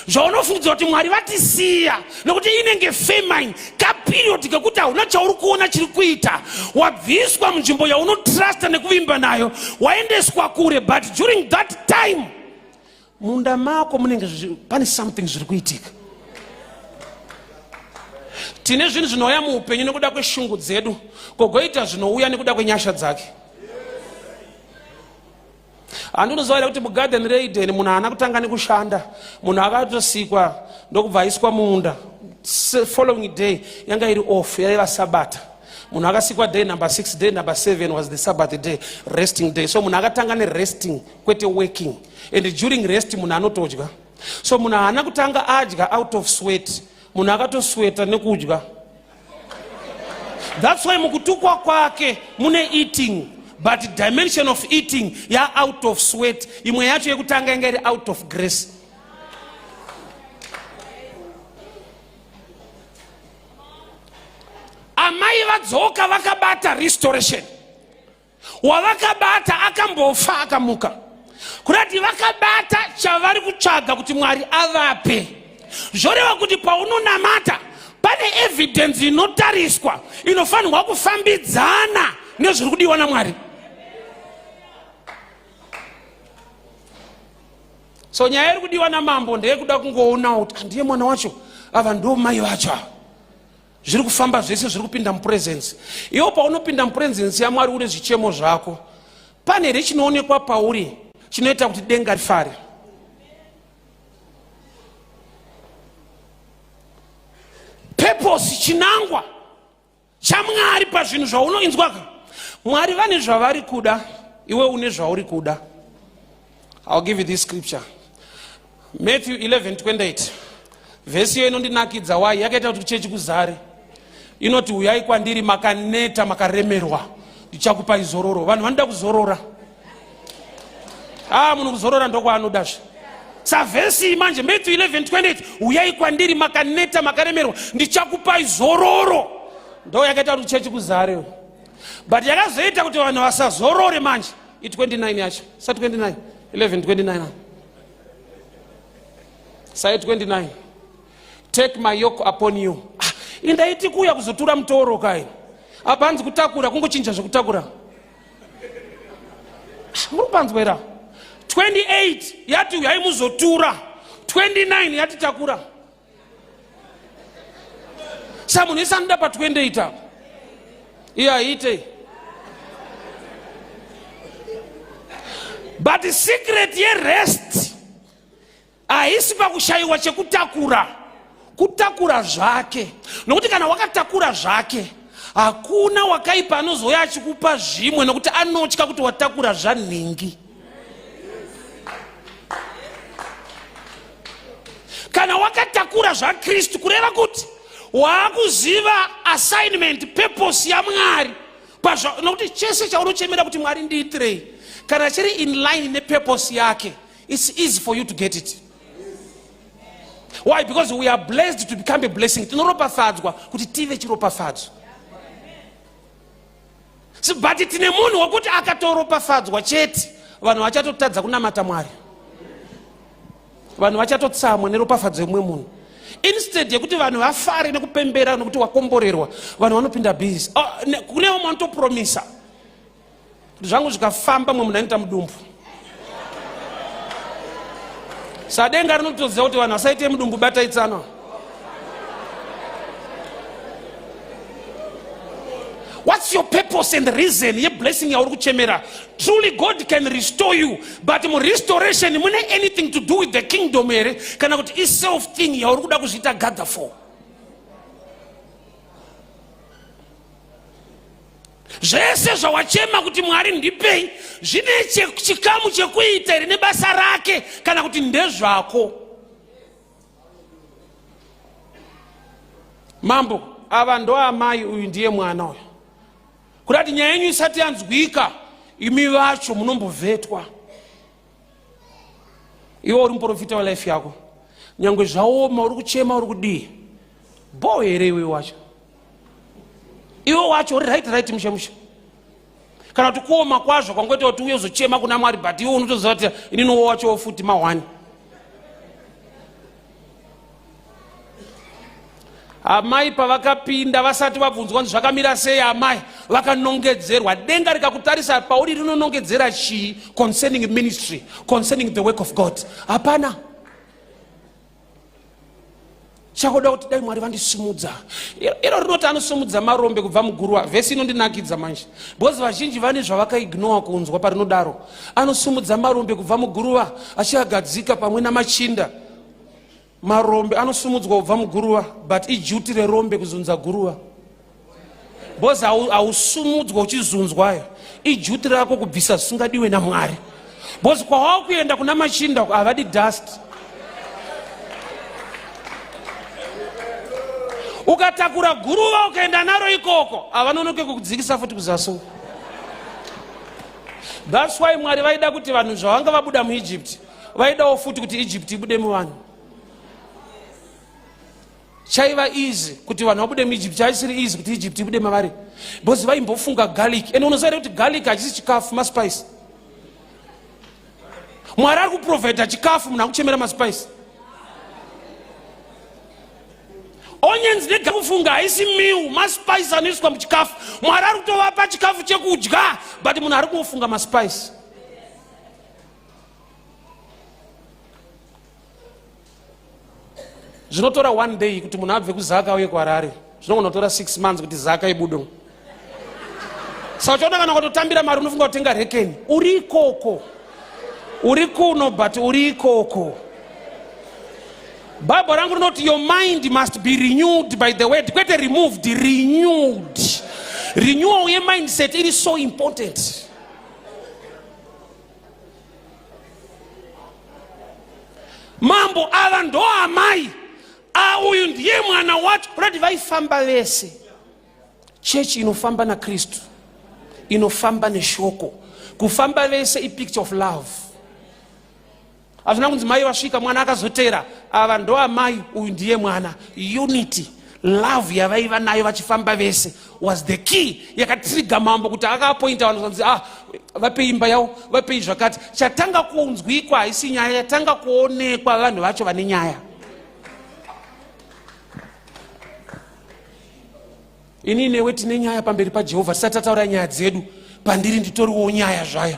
zvaunofungidzwa kuti Mwari vatisiya, nokuti inenge famine, kaperiod kekuti hauna chauri kuona chiri kuita. Wabviswa munzvimbo yaunotrusta nekuvimba nayo, waendeswa kure, but during that time munda mako munenge pane something zviri kuitika. Tine zvinhu zvinouya muupenyu nekuda kweshungu dzedu, kogoita zvinouya nekuda kwenyasha dzake. Handinoziva here kuti mugadheni reEden munhu haana kutanga nekushanda? Munhu akatosikwa ndokubva aiswa munda. Following day yanga iri off, yaiva Sabata. Munhu akasikwa day number 6, day number 7 was the Sabbath day, resting day. So munhu akatanga neresting, kwete working. And during rest munhu anotodya. So munhu haana kutanga adya out of sweat, munhu akatosweta nekudya. That's why mukutukwa kwake mune eating, but dimension of eating ya out of sweat. Imwe yacho yekutanga yanga iri out of grace. Amai vadzoka vakabata restoration. Wavakabata akambofa akamuka, kurati vakabata chavari kutsvaga kuti Mwari avape. Zvoreva kuti paunonamata pane evidence inotariswa inofanirwa kufambidzana nezviri kudiwa naMwari. So nyaya iri kudiwa namambo ndeyekuda kungoonawo kuti handiye mwana wacho, ava ndo mai vacho ava. Zviri kufamba zvese, zviri kupinda mupresence. Iwo paunopinda mupresence yaMwari une zvichemo zvako, pane here chinoonekwa pauri chinoita kuti denga rifare? Purpose, chinangwa chaMwari pazvinhu zvaunoinzwaka. Mwari vane zvavari kuda, iwe une zvauri kuda. I'll give you this scripture, Matthew 11:28. Vhesi iyo inondinakidza. Wai yakaita kuti kuchechi kuzare. Inoti, "Uyai kwandiri makaneta, makaremerwa, ndichakupai zororo." Vanhu vanoda kuzorora. Ah, munhu kuzorora ndokwaanodazve. Savhesi iyi manje, Matthew 11:28, uyai kwandiri makaneta makaremerwa, ndichakupai zororo. Ndo yakaita kuti chechi kuzare, but yakazoita kuti vanhu vasazorore manje i29 yacho. Sa 29 11 29 sai 29, take my yoke upon you. Ah, indaiti kuuya kuzotura mutoro kai, apa hanzi kutakura, kungochinja zvekutakura. Ah, muri kupanzwa here? 28 yati uyai muzotura, 29 yati takura. Sa munhu ese anoda pa28 apa, iye haiitei. But secret yerest haisi pakushayiwa chekutakura, kutakura zvake, nokuti kana wakatakura zvake, hakuna wakaipa anozouya achikupa zvimwe, nokuti anotya kuti watakura zvanhingi. Kana wakatakura zvaKristu, kureva kuti waakuziva assignment, purpose yaMwari pazva, nokuti chese chaunochemera kuti Mwari ndiitirei, kana chiri in line nepurpose yake, it's easy for you to get it. Why? Because we are blessed to become a blessing. Tinoropafadzwa kuti tive chiropafadzo. But tine munhu wekuti akatoropafadzwa chete, vanhu vachatotadza kunamata Mwari, vanhu vachatotsamwa neropafadzo yemumwe munhu. Instead yekuti vanhu vafare nekupembera nekuti wakomborerwa, vanhu vanopinda busy. Oh, kune vamwe vanotopromisa kuti zvangu zvikafamba, mwe munhu anoita mudumbu. Sadenga rinotoziva kuti vanhu vasaite mudumbu, bataitsana. What's your purpose and reason yeblessing yauri kuchemera? Truly God can restore you, but murestoration mune anything to do with the kingdom here, kana kuti iself thing yauri kuda kuzviita gather for? Zvese zvawachema kuti Mwari ndipei, zvine chikamu chekuita here nebasa rake, kana kuti ndezvako? Mambo, ava ndo amai, uyu ndiye mwana uyu. Kuda kuti nyaya yenyu isati yanzwika, imi vacho munombovhetwa. Iwe uri muprofita welife yako, nyange zvaoma, uri kuchema, uri kudii, bho here? Iwe wacho, iwe wacho uri right right, mushe mushe, kana kuti kuoma kwazvo kwangoita kuti uye uzochema kuna Mwari, but iwe unotoziva kuti ininiwo wachowo futi mahwani. Amai pavakapinda, vasati vabvunzwa kunzi zvakamira sei, amai vakanongedzerwa. Denga rikakutarisa pauri, rinonongedzera chii concerning ministry, concerning the work of God? Hapana chakoda kuti dai Mwari vandisimudza. Iro rinoti anosimudza marombe kubva muguruva. Vhesi inondinakidza manje, because vazhinji vane zvavakaignora kunzwa parinodaro, anosimudza marombe kubva muguruva achiagadzika pamwe namachinda. Marombe anosumudzwa kubva muguruva, but iduty rerombe kuzunza guruva, because hausumudzwa uchizunzwayo. Iduty rako kubvisa zvisingadiwe naMwari, because kwawava kuenda kuna machinda havadi dust. Ukatakura guruva ukaenda naro ikoko, havanonoke kukudzikisa futi kuzasi. That's why Mwari vaida kuti vanhu zvavanga vabuda muEgypt, vaidawo futi kuti Egypt ibude muvanhu. Chaiva easy kuti vanhu vabude muEgypt, chaisiri easy kuti Egypt ibude mavari, because vaimbofunga garlic. And unoziva here kuti garlic hachisi chikafu, maspice? Mwari ari kuprovhaidha chikafu, munhu akuchemera maspice, onions nekufunga haisi meal, maspice anoiswa muchikafu. Mwari ari kutovapa chikafu chekudya, but munhu ari kungofunga maspice. Zvinotora one day kuti munhu abve kuZaka uye kuHarare, zvinogona kutora 6 months kuti Zaka ibude. Saka uchaona kana ukatotambira mari, unofunga kutenga rekeni. Uri ikoko, uri kuno, but uri ikoko. Bhaibheri rangu rinoti your mind must be renewed by the word, kwete removed, renewed. Renewal yemindset iri so important. Mambo, ava ndo amai, uyu ndiye mwana wacho. Kurati vaifamba vese. Chechi inofamba naKristu inofamba neshoko. Kufamba vese ipicture of love. Hazvina kunzi mai vasvika mwana akazotera. Ava ndo amai, uyu ndiye mwana. Unity, love yavaiva nayo vachifamba vese was the key yakatriga mambo kuti akaapointa vanhu zvanzi ah, vapei imba yavo, vapei zvakati. Chatanga kunzwikwa haisi nyaya, yatanga kuonekwa vanhu vacho vane nyaya. Ini newe tine nyaya pamberi paJehovha, tisati tataura nyaya dzedu, pandiri nditoriwo nyaya zvayo.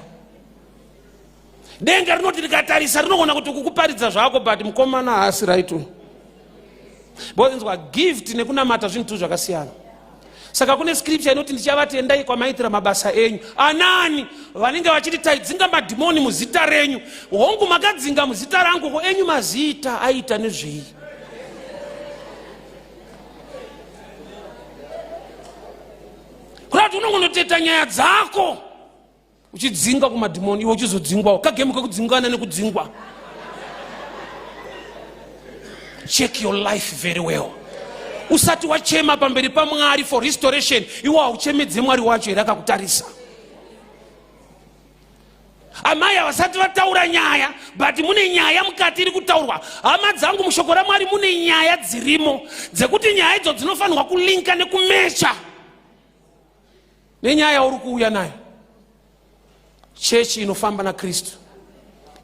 Denga rinoti rikatarisa rinogona kuti kukuparidza zvako, but mukomana haasi right uyu. Because inzwa, gift nekunamata zvinhu tu zvakasiyana. Saka kune scripture inoti ndichavati endai kwamaitira mabasa enyu. Anani vanenge vachiti taidzinga madhimoni muzita renyu, hongu makadzinga muzita rangu, ko enyu mazita aita nezvei? Kuda kuti unongonoteta nyaya dzako uchidzinga kumadhimoni, iwe uchizodzingwawo. Kagemu kekudzingana nekudzingwa. Check your life very well. Usati wachema pamberi paMwari for restoration, iwe hauchemedze Mwari wacho here akakutarisa? Amai havasati vataura nyaya, but mune nyaya mukati iri kutaurwa. Hama dzangu, mushoko raMwari mune nyaya dzirimo dzekuti nyaya idzo dzinofanirwa kulinka nekumecha nenyaya yauri kuuya nayo. Chechi inofamba naKristu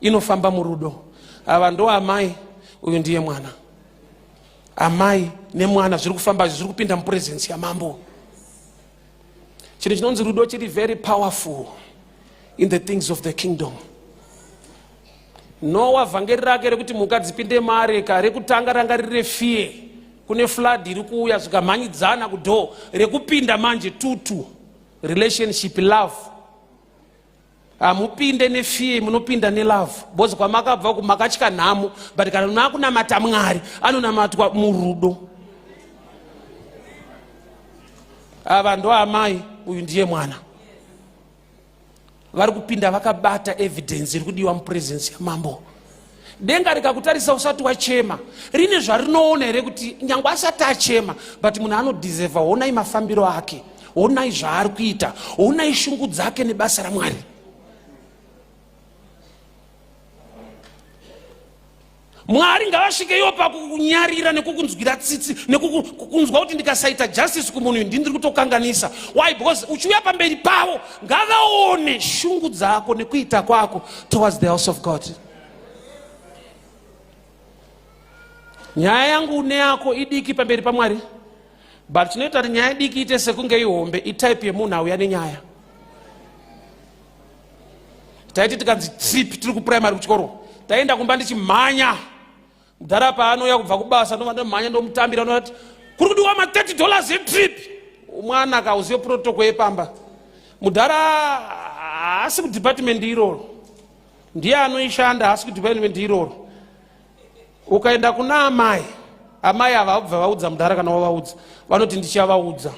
inofamba murudo. Ava ndo amai, uyu ndiye mwana. Amai nemwana zviri kufamba, zviri kupinda mupurezensi yamambo. Chinhu chinonzi rudo chiri very powerful in the things of the kingdom. Nowa, vhangeri rake rekuti mhuka dzipinde maareka rekutanga ranga riri refear, kune flood iri kuuya, zvikamhanyidzana kudhoo. Rekupinda manje tutu relationship, love. Hamupinde nefear, munopinda nelove, because kwamakabva uku makatya nhamo, but kana makunamata Mwari anonamatwa murudo. Ava ndo amai, uyu ndiye mwana. Vari kupinda vakabata evidence iri kudiwa mupresence yamambo. Denga rikakutarisa usati wachema, rine zvarinoona here kuti nyange asati achema, but munhu anodhizevha? Honai mafambiro ake, honai zvaari kuita, honai shungu dzake nebasa raMwari. Mwari ngavasvike iwo pakukunyarira nekukunzwira tsitsi, nekukunzwa kuti ndikasaita justice kumunhu uyu ndini ndiri kutokanganisa. Why? Because uchiuya pamberi pavo ngavaone shungu dzako nekuita kwako towards the house of God. Nyaya yangu neyako idiki pamberi paMwari, but chinoita kuti nyaya diki ite sekunge ihombe itype yemunhu auya nenyaya. Taiti tikanzi trip tiri kuprimary kuchikoro, taenda kumba ndichimhanya. Mudhara paanouya kubva kubasa, ndobva ndomhanya ndomutambira, ndoti kuri kudiwa ma 30 dollars etrip. Mwana akauzive protocol yepamba. Mudhara haasi kudepartment iroro, ndiye anoishanda, haasi kudepartment iroro. Ukaenda kuna amai, amai ava vabva vaudza mudhara, kana wavaudza vanoti ndichavaudza.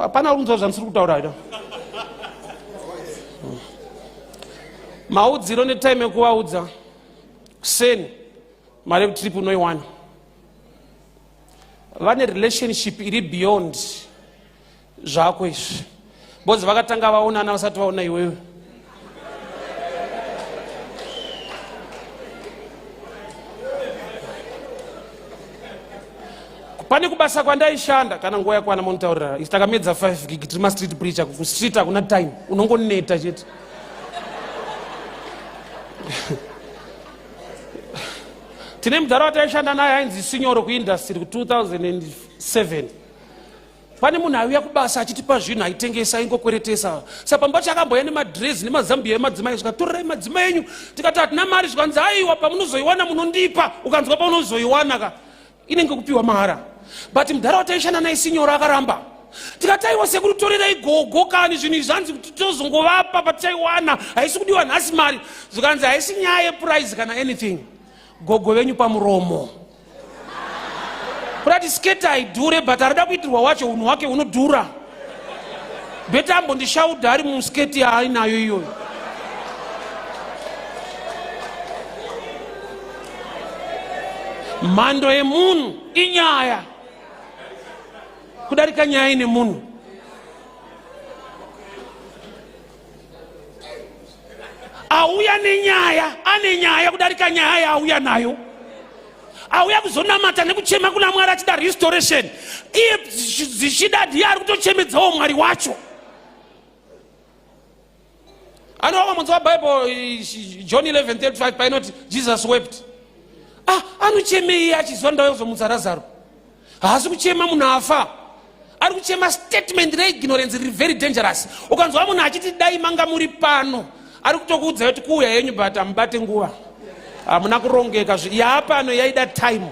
Hapana unzwa zvandisiri kutaura ita maudziro netime yekuvaudza kuseni, mari yekutrip unoiwana. Vane relationship iri beyond zvako izvi, because vakatanga vaonana vasati vaona iwewe. Pane kubasa kwandaishanda, kana nguva yakwana monitaurira. Isi takamedza 5 gig, tiri mastreet preacher. Kustreet hakuna time, unongoneta chete. Tine mudhara wataishanda naye ainzi Sinyoro kuindustry ku2007. Pane munhu aiuya kubasa achitipa zvinhu, aitengesa, aingokweretesa. Saka pamba chakamboya nemadhirezi nemazambiya emadzimai, zvikatorerai madzimai enyu. Tikati hatina mari, zvikanzi aiwa, pamunozoiwana munondipa. Ukanzwa paunozoiwana ka, inenge kupiwa mahara. But mudhara wataishanda naye Sinyoro akaramba. Tikati aiwa sekuru, torerai gogo kani zvinhu izvi, zvanzi kuti tozongovapa patichaiwana, haisi kudiwa nhasi mari. Zvikanzi haisi nyaya yeprice kana anything, gogo venyu pamuromo. Kurati sketi haidhure, but arida kuitirwa wacho unhu hwake hunodhura. Better ambondishaudha ari musketi yaainayo iyoyo. Mhando yemunhu inyaya kudarika nyaya ine munhu. Auya nenyaya, ane nyaya kudarika nyaya yaauya nayo. Auya kuzonamata nekuchema kuna Mwari achida restoration, iye zvichida ndiye ari kutochemedzawo Mwari wacho. Anova munzi waBible John 11:35 painoti Jesus wept. Ah, anochemei achiziva ndauya kuzomutsa Razaro? Haasi kuchema munhu afa, ari kuchema statement reignorance riri very dangerous. Ukanzwa munhu achiti dai manga muri pano, ari kutokuudza kuti kuuya yenyu but hamubate nguva, hamuna kurongeka, yaapano yaida time.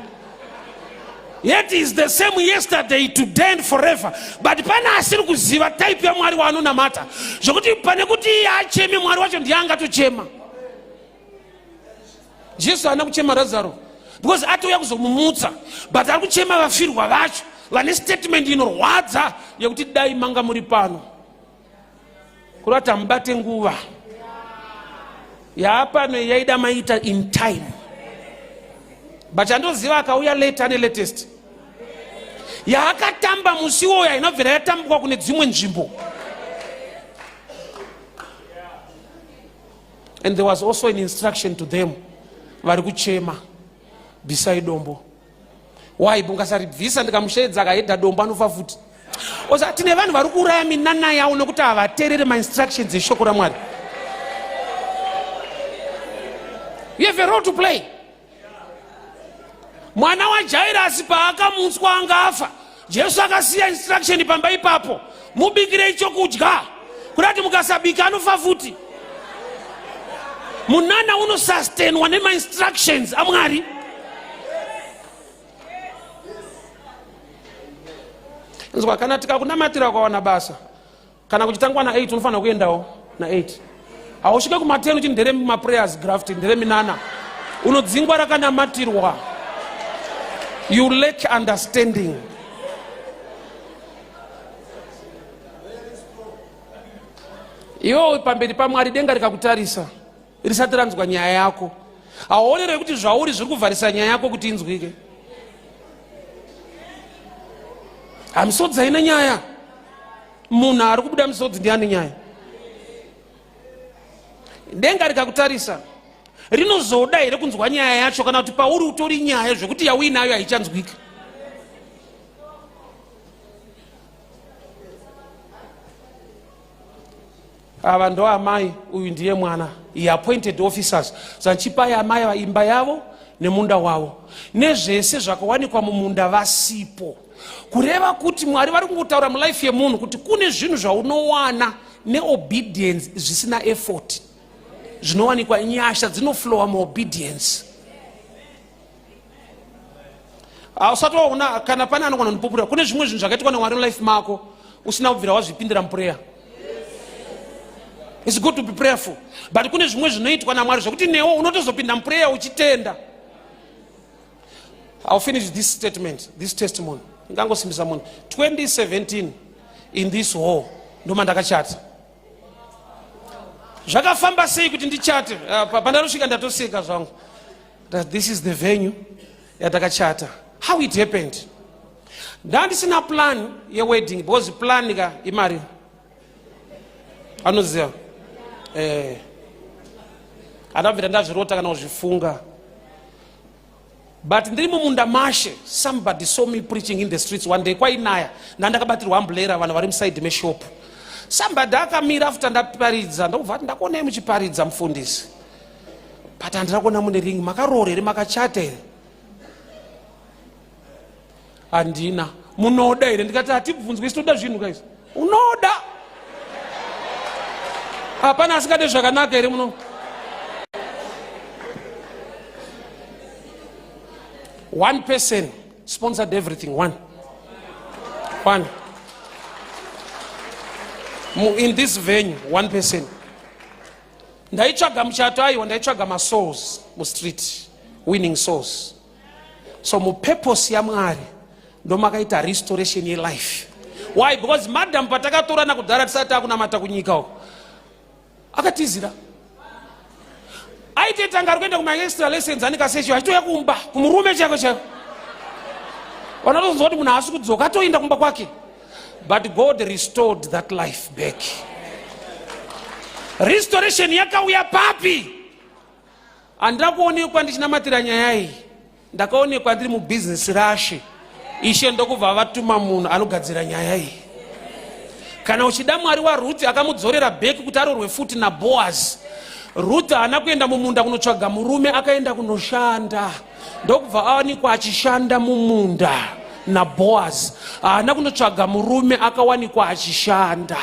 Yet is the same yesterday, today and forever. But pane asiri kuziva type yaMwari waanonamata, zvokuti pane kuti iye acheme, Mwari wacho ndiye angatochema. Jesu haana kuchema Razaro because atouya kuzomumutsa, but ari kuchema vafirwa vacho vane statement inorwadza yekuti dai manga muri pano. Kurati hamubate nguva yaapano, yaida maita in time. But andoziva akauya late ane latest yaakatamba musi iwoyo hainobvira yatambwa kune dzimwe nzvimbo. And there was also an instruction to them vari kuchema, bvisai dombo. Why? Mungasaribvisa, ndikamusheedza akahedha dombo anofa futi. Osa tine vanhu vari kuuraya minana yavo nekuti havateerere mainstructions eshoko raMwari. You have a role to play. Mwana waJairasi paakamutswa anga afa, Jesu akasiya instruction pamba ipapo, mubikirei chokudya, kuda kuti mukasabika anofa futi. Munana unosustainwa nemainstructions aMwari. Nzwa, kana tikakunamatira ukawana basa, kana kuchitangwa na8 unofanira kuendawo na8. Hausvike kuma10 uchi ndere maprayers graft, ndere minana, unodzingwa rakanamatirwa. You lack understanding. Iwewe pamberi paMwari, denga rikakutarisa risati ranzwa nyaya yako, hauonere kuti zvauri zviri kuvharisa nyaya yako kuti inzwike? Hamisodzi haina nyaya. Munhu ari kubuda misodzi ndiani nyaya? Denga rikakutarisa rinozoda here kunzwa nyaya yacho, kana kuti pauri utori nyaya zvekuti yauinayo haichanzwika? Ava ndo amai, uyu ndiye mwana. He appointed officers, zachipai amai ava imba yavo nemunda wavo nezvese zvakawanikwa mumunda vasipo. Kureva kuti Mwari vari kungotaura mulife yemunhu kuti kune zvinhu zvaunowana neobedience zvisina effort, zvinowanikwa, nyasha dzinoflowa muobedience. Hausati waona kana pane anogona kundipupurira, kune zvimwe zvinhu zvakaitwa naMwari mulife mako usina kubvira wazvipindira muprayer. It's good to be prayerful, but kune zvimwe zvinoitwa naMwari zvekuti newo unotozopinda muprayer uchitenda. I'll finish this statement, this testimony ingangosimbisa munhu. 2017 in this hall ndoma ndakachata. Zvakafamba sei kuti ndichate? Pandanosvika ndatoseka zvangu that this is the venue yatakachata. How it happened, ndandisina plan yewedding, because plan ka imari, anoziva. Handabvira ndazvirota kana kuzvifunga, but ndiri mumunda mashe, somebody saw me preaching in the streets one day. Kwainaya, ndandakabatirwa umbrella, vanhu vari musaidi meshop. Somebody akamira after ndaparidza, ndokubva ati, "Ndakuonai muchiparidza, mufundisi, but handina kuona mune ring. Makaroora here? Makachata here?" "Handina." "Munoda here?" Ndikati, "Hatibvunzwi, isi toda zvinhu kaizvi." Unoda? Hapana asingade zvakanaka here muno? One person sponsored everything. One, one in this venue, one person. Ndaitsvaga muchato? Aiwa, ndaitsvaga masouls mustreet, winning souls. So mupurpose yaMwari ndomakaita restoration yelife. Why? Because madam patakatorana kudhara tisati takunamata kunyika uko, akatizira. Aitotanga ari kuenda kumaextra lessons, ane kasecho, achitouya kumba kumurume chako chako. Vanatozonzwa kuti munhu haasi kudzoka, atoenda kumba kwake. But God restored that life back. Restoration yakauya papi? Handina kuonekwa ndichinamatira nyaya iyi, ndakaonekwa ndiri mubhizinesi rashe. Ishe ndokubva vatuma munhu anogadzira nyaya iyi. Kana uchida Mwari waRuti akamudzorera bheki kuti arorwe futi naBoazi. Ruth haana kuenda mumunda kunotsvaga murume, akaenda kunoshanda, ndokubva awanikwa achishanda mumunda naBoazi. Haana kunotsvaga murume, akawanikwa achishanda.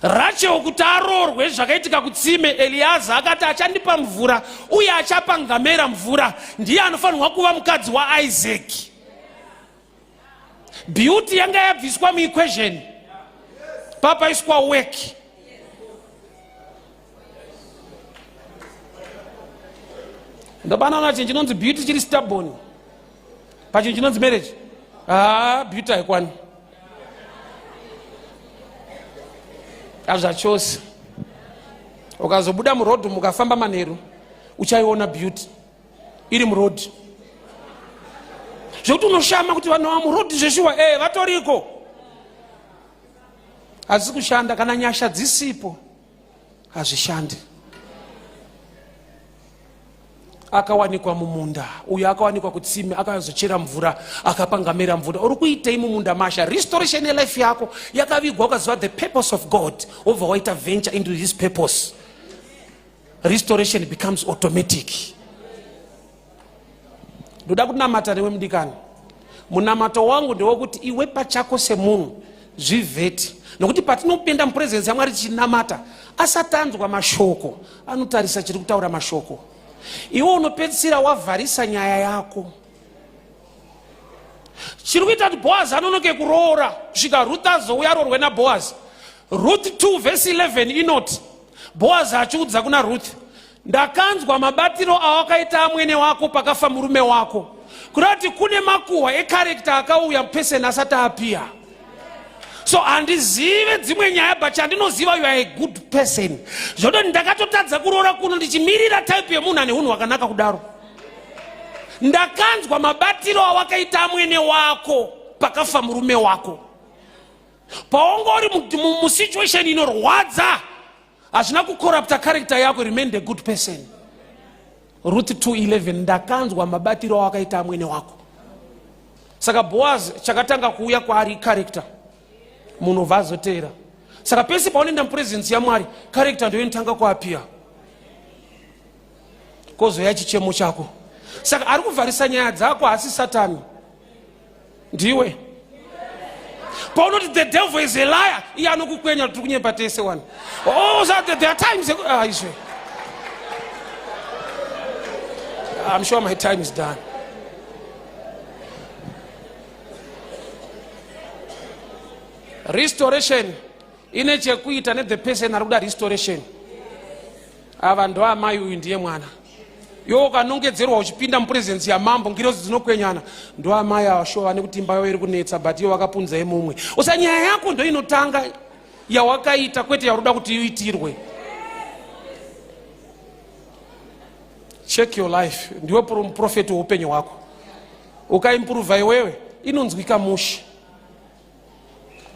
Rachel kuti aroorwe zvakaitika kutsime, Eliaza akati achandipa mvura uye achapa ngamera mvura, ndiye anofanirwa kuva mukadzi waIsaac. Beauty yanga yabviswa muequation, papaiswa work. Ndopanoona chinhu chinonzi beauty chiri stubborn pachinhu chinonzi marriage. Ah, beauty haikwani azvachose. Ukazobuda muroad mukafamba manheru uchaiona beauty iri muroad, zvekuti unoshama kuti vanhu vamuroad zveshuwa e vatoriko. Hazisi kushanda kana nyasha dzisipo, hazvishandi. Akawanikwa mumunda uyo, akawanikwa kutsime, akazochera mvura, akapa ngamera mvura. Uri kuitei mumunda masha? Restoration yelife yako yakavigwa. Ukaziva the purpose of God, wobva waita venture into his purpose, restoration becomes automatic. Ndoda kunamata newe mudikani. Munamato wangu ndewekuti iwe pachako semunhu zvivheti, nokuti patinopinda mupresence yaMwari tichinamata, asati anzwa mashoko anotarisa chiri kutaura mashoko. Iwe unopedzisira wavharisa nyaya yako. Chiri kuita kuti Boazi anonoke kuroora kusvika Ruth azouya aroorwe naBoazi. Ruth 2 vhesi 11 inoti, Boazi achiudza kuna Ruth, ndakanzwa mabatiro awakaita amwene wako pakafa murume wako. Kureva kuti kune makuhwa ekarekta akauya person asati apiya. So handizive dzimwe nyaya, but chandinoziva, you are a good person. Zvototi ndakatotadza kuroora kuno ndichimirira type yemunhu ane unhu hwakanaka kudaro. Ndakanzwa mabatiro awakaita amwene wako pakafa murume wako. Paunga uri musituation inorwadza, hazvina kucorrupta character yako, remain a good person. Ruth 2:11, ndakanzwa mabatiro awakaita amwene wako. Saka Boaz chakatanga kuuya kwaari character, munhu obva azoteera. Saka pese paunoenda mupresence yaMwari, character ndiyo inotanga kuapia, kozoya chichemo chako. Saka ari kuvharisa nyaya dzako hasi Satani, ndiwe. Paunoti the devil is a liar, iye anokukwenya kuti kunyepa tese wani. Oh, so there are times, ah, izwe, I'm sure my time is done. Restoration ine chekuita nethe person ari kuda restoration. Ava ndo amai, uyu ndiye mwana. Iwe ukanongedzerwa uchipinda mupresence yamambo, ngirozi dzinokwenyana. Ndo amai ava, shuwa vane kuti imba yavo iri kunetsa, but ivo vakapunzai mumwe. Usa nyaya yako ndo inotanga yawakaita, kwete yauri kuti iitirwe. Check your life. Ndiwe muprofeti weupenyu hwako. Ukaimprova iwewe, inonzwika mushe.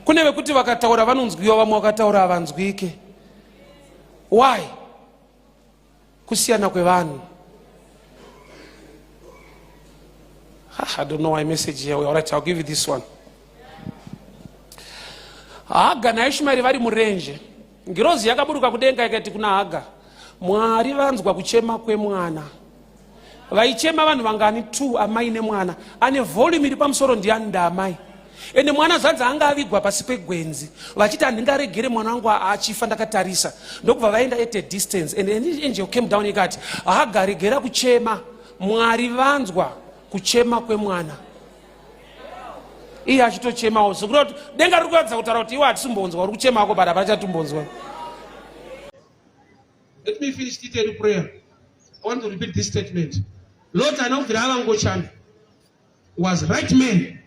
Kune vekuti vakataura vanonzwiwa, vamwe vakataura havanzwike. Why? Kusiyana kwevanhu. I don't know why message here. All right, I'll give you this one. Haga naIshmaeri vari murenje. Ngirozi yakaburuka kudenga ikati kuna Haga, Mwari vanzwa kuchema kwemwana. Vaichema vanhu vangani? 2, amai nemwana. Ane volume iri pamusoro ndiani? Ndaamai. Ende mwana zvanzi anga avigwa pasi pegwenzi, vachiti handingaregere mwana wangu achifa ndakatarisa. Ndokubva vaenda at a distance, and an angel came down ikati, Haga, regera kuchema, Mwari vanzwa kuchema kwemwana. Iye achitochemawo, sokuti kuti denga riri kuratidza kutaura kuti iwe hatisimbonzwa uri kuchema ako, but hapana chatumbonzwa. Let me finish detailed prayer. I want to repeat this statement. Lot haana kubvira ava ngochani. Was right man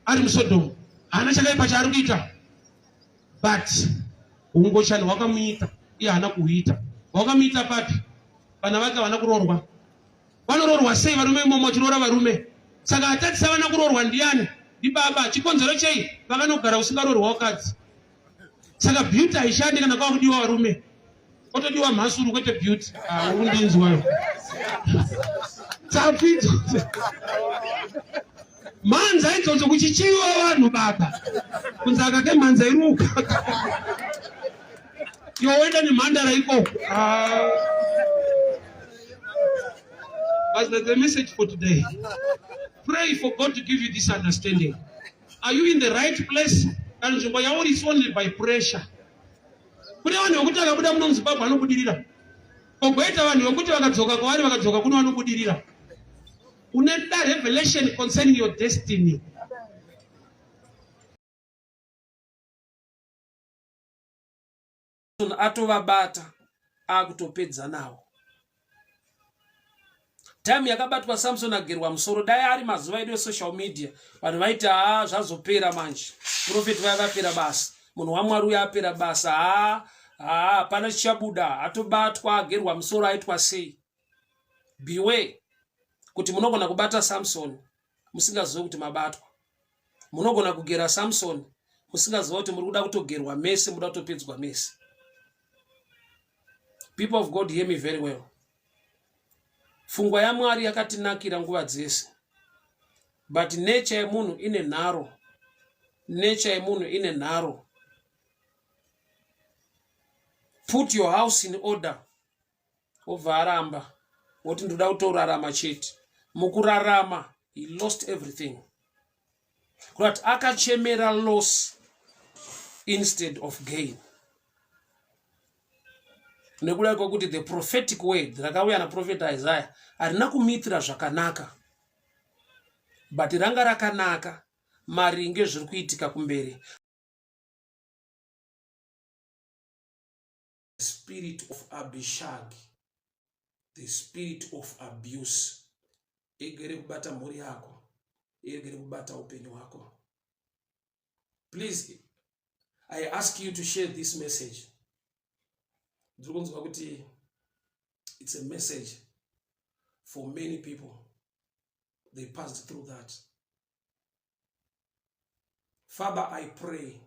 ari muSodom. Haana chakaipa chaari kuita. But ungochani hwakamuita, iye haana kuhuita. Hwakamuita papi? Vana vake havana kuroorwa. Vanoroorwa sei varume imomo vachiroora varume? Saka atadzisa vana kuroorwa ndiani? Ndibaba. Chikonzero chei? Vakanogara kusingaroorwa vakadzi. Saka beauty haishandi kana kwava kudiwa varume. Kotodiwa mhasuru kwete beauty. Ah, uri kundinzwa. Tsapi idzodzo. Mhanza idzodzo kuchichiwa vanhu baba. Kunzi aka kemhanza iri ukaka. Iwe woenda nemhandara ikoko. Ah. But that's the message for today. Pray for God to give you this understanding. Are you in the right place? Kana nzvimbo yauri is only by pressure. Kune vanhu vekuti vakabuda muno muZimbabwe vanobudirira. Kogoita vanhu vekuti vakadzoka kwavari vakadzoka kuno vanobudirira. Unoda revelation concerning your destiny. Atovabata akutopedza nawo. Time yakabatwa Samson agerwa musoro, dai ari mazuva edu esocial media vanhu vaiti haa zvazopera manje, profeti vaya vapera basa, munhu waMwari uya apera basa, haa haa hapana chichabuda, atobatwa agerwa musoro aitwa sei. Beware kuti munogona kubata Samson musingazive kuti mabatwa. Munogona kugera Samson musingaziva kuti muri kuda kutogerwa mese, muda kutopedzwa mese. People of God, hear me very well. Pfungwa yaMwari yakatinakira nguva dzese, but nature yemunhu ine nharo. Nature yemunhu ine nharo. Put your house in order. Obva aramba woti ndoda kutorarama chete. Mukurarama he lost everything. Kurati akachemera loss instead of gain. Nekuda kwekuti the prophetic word rakauya naprofeta Isaiah harina kumuitira zvakanaka, but ranga rakanaka maringe zviri kuitika kumberi. The spirit of Abishag, the spirit of abuse, igere kubata mhuri yako, igere kubata upenyu hwako. Please, I ask you to share this message. Ndiri kunzwa kuti it's a message for many people. They passed through that. Father, I pray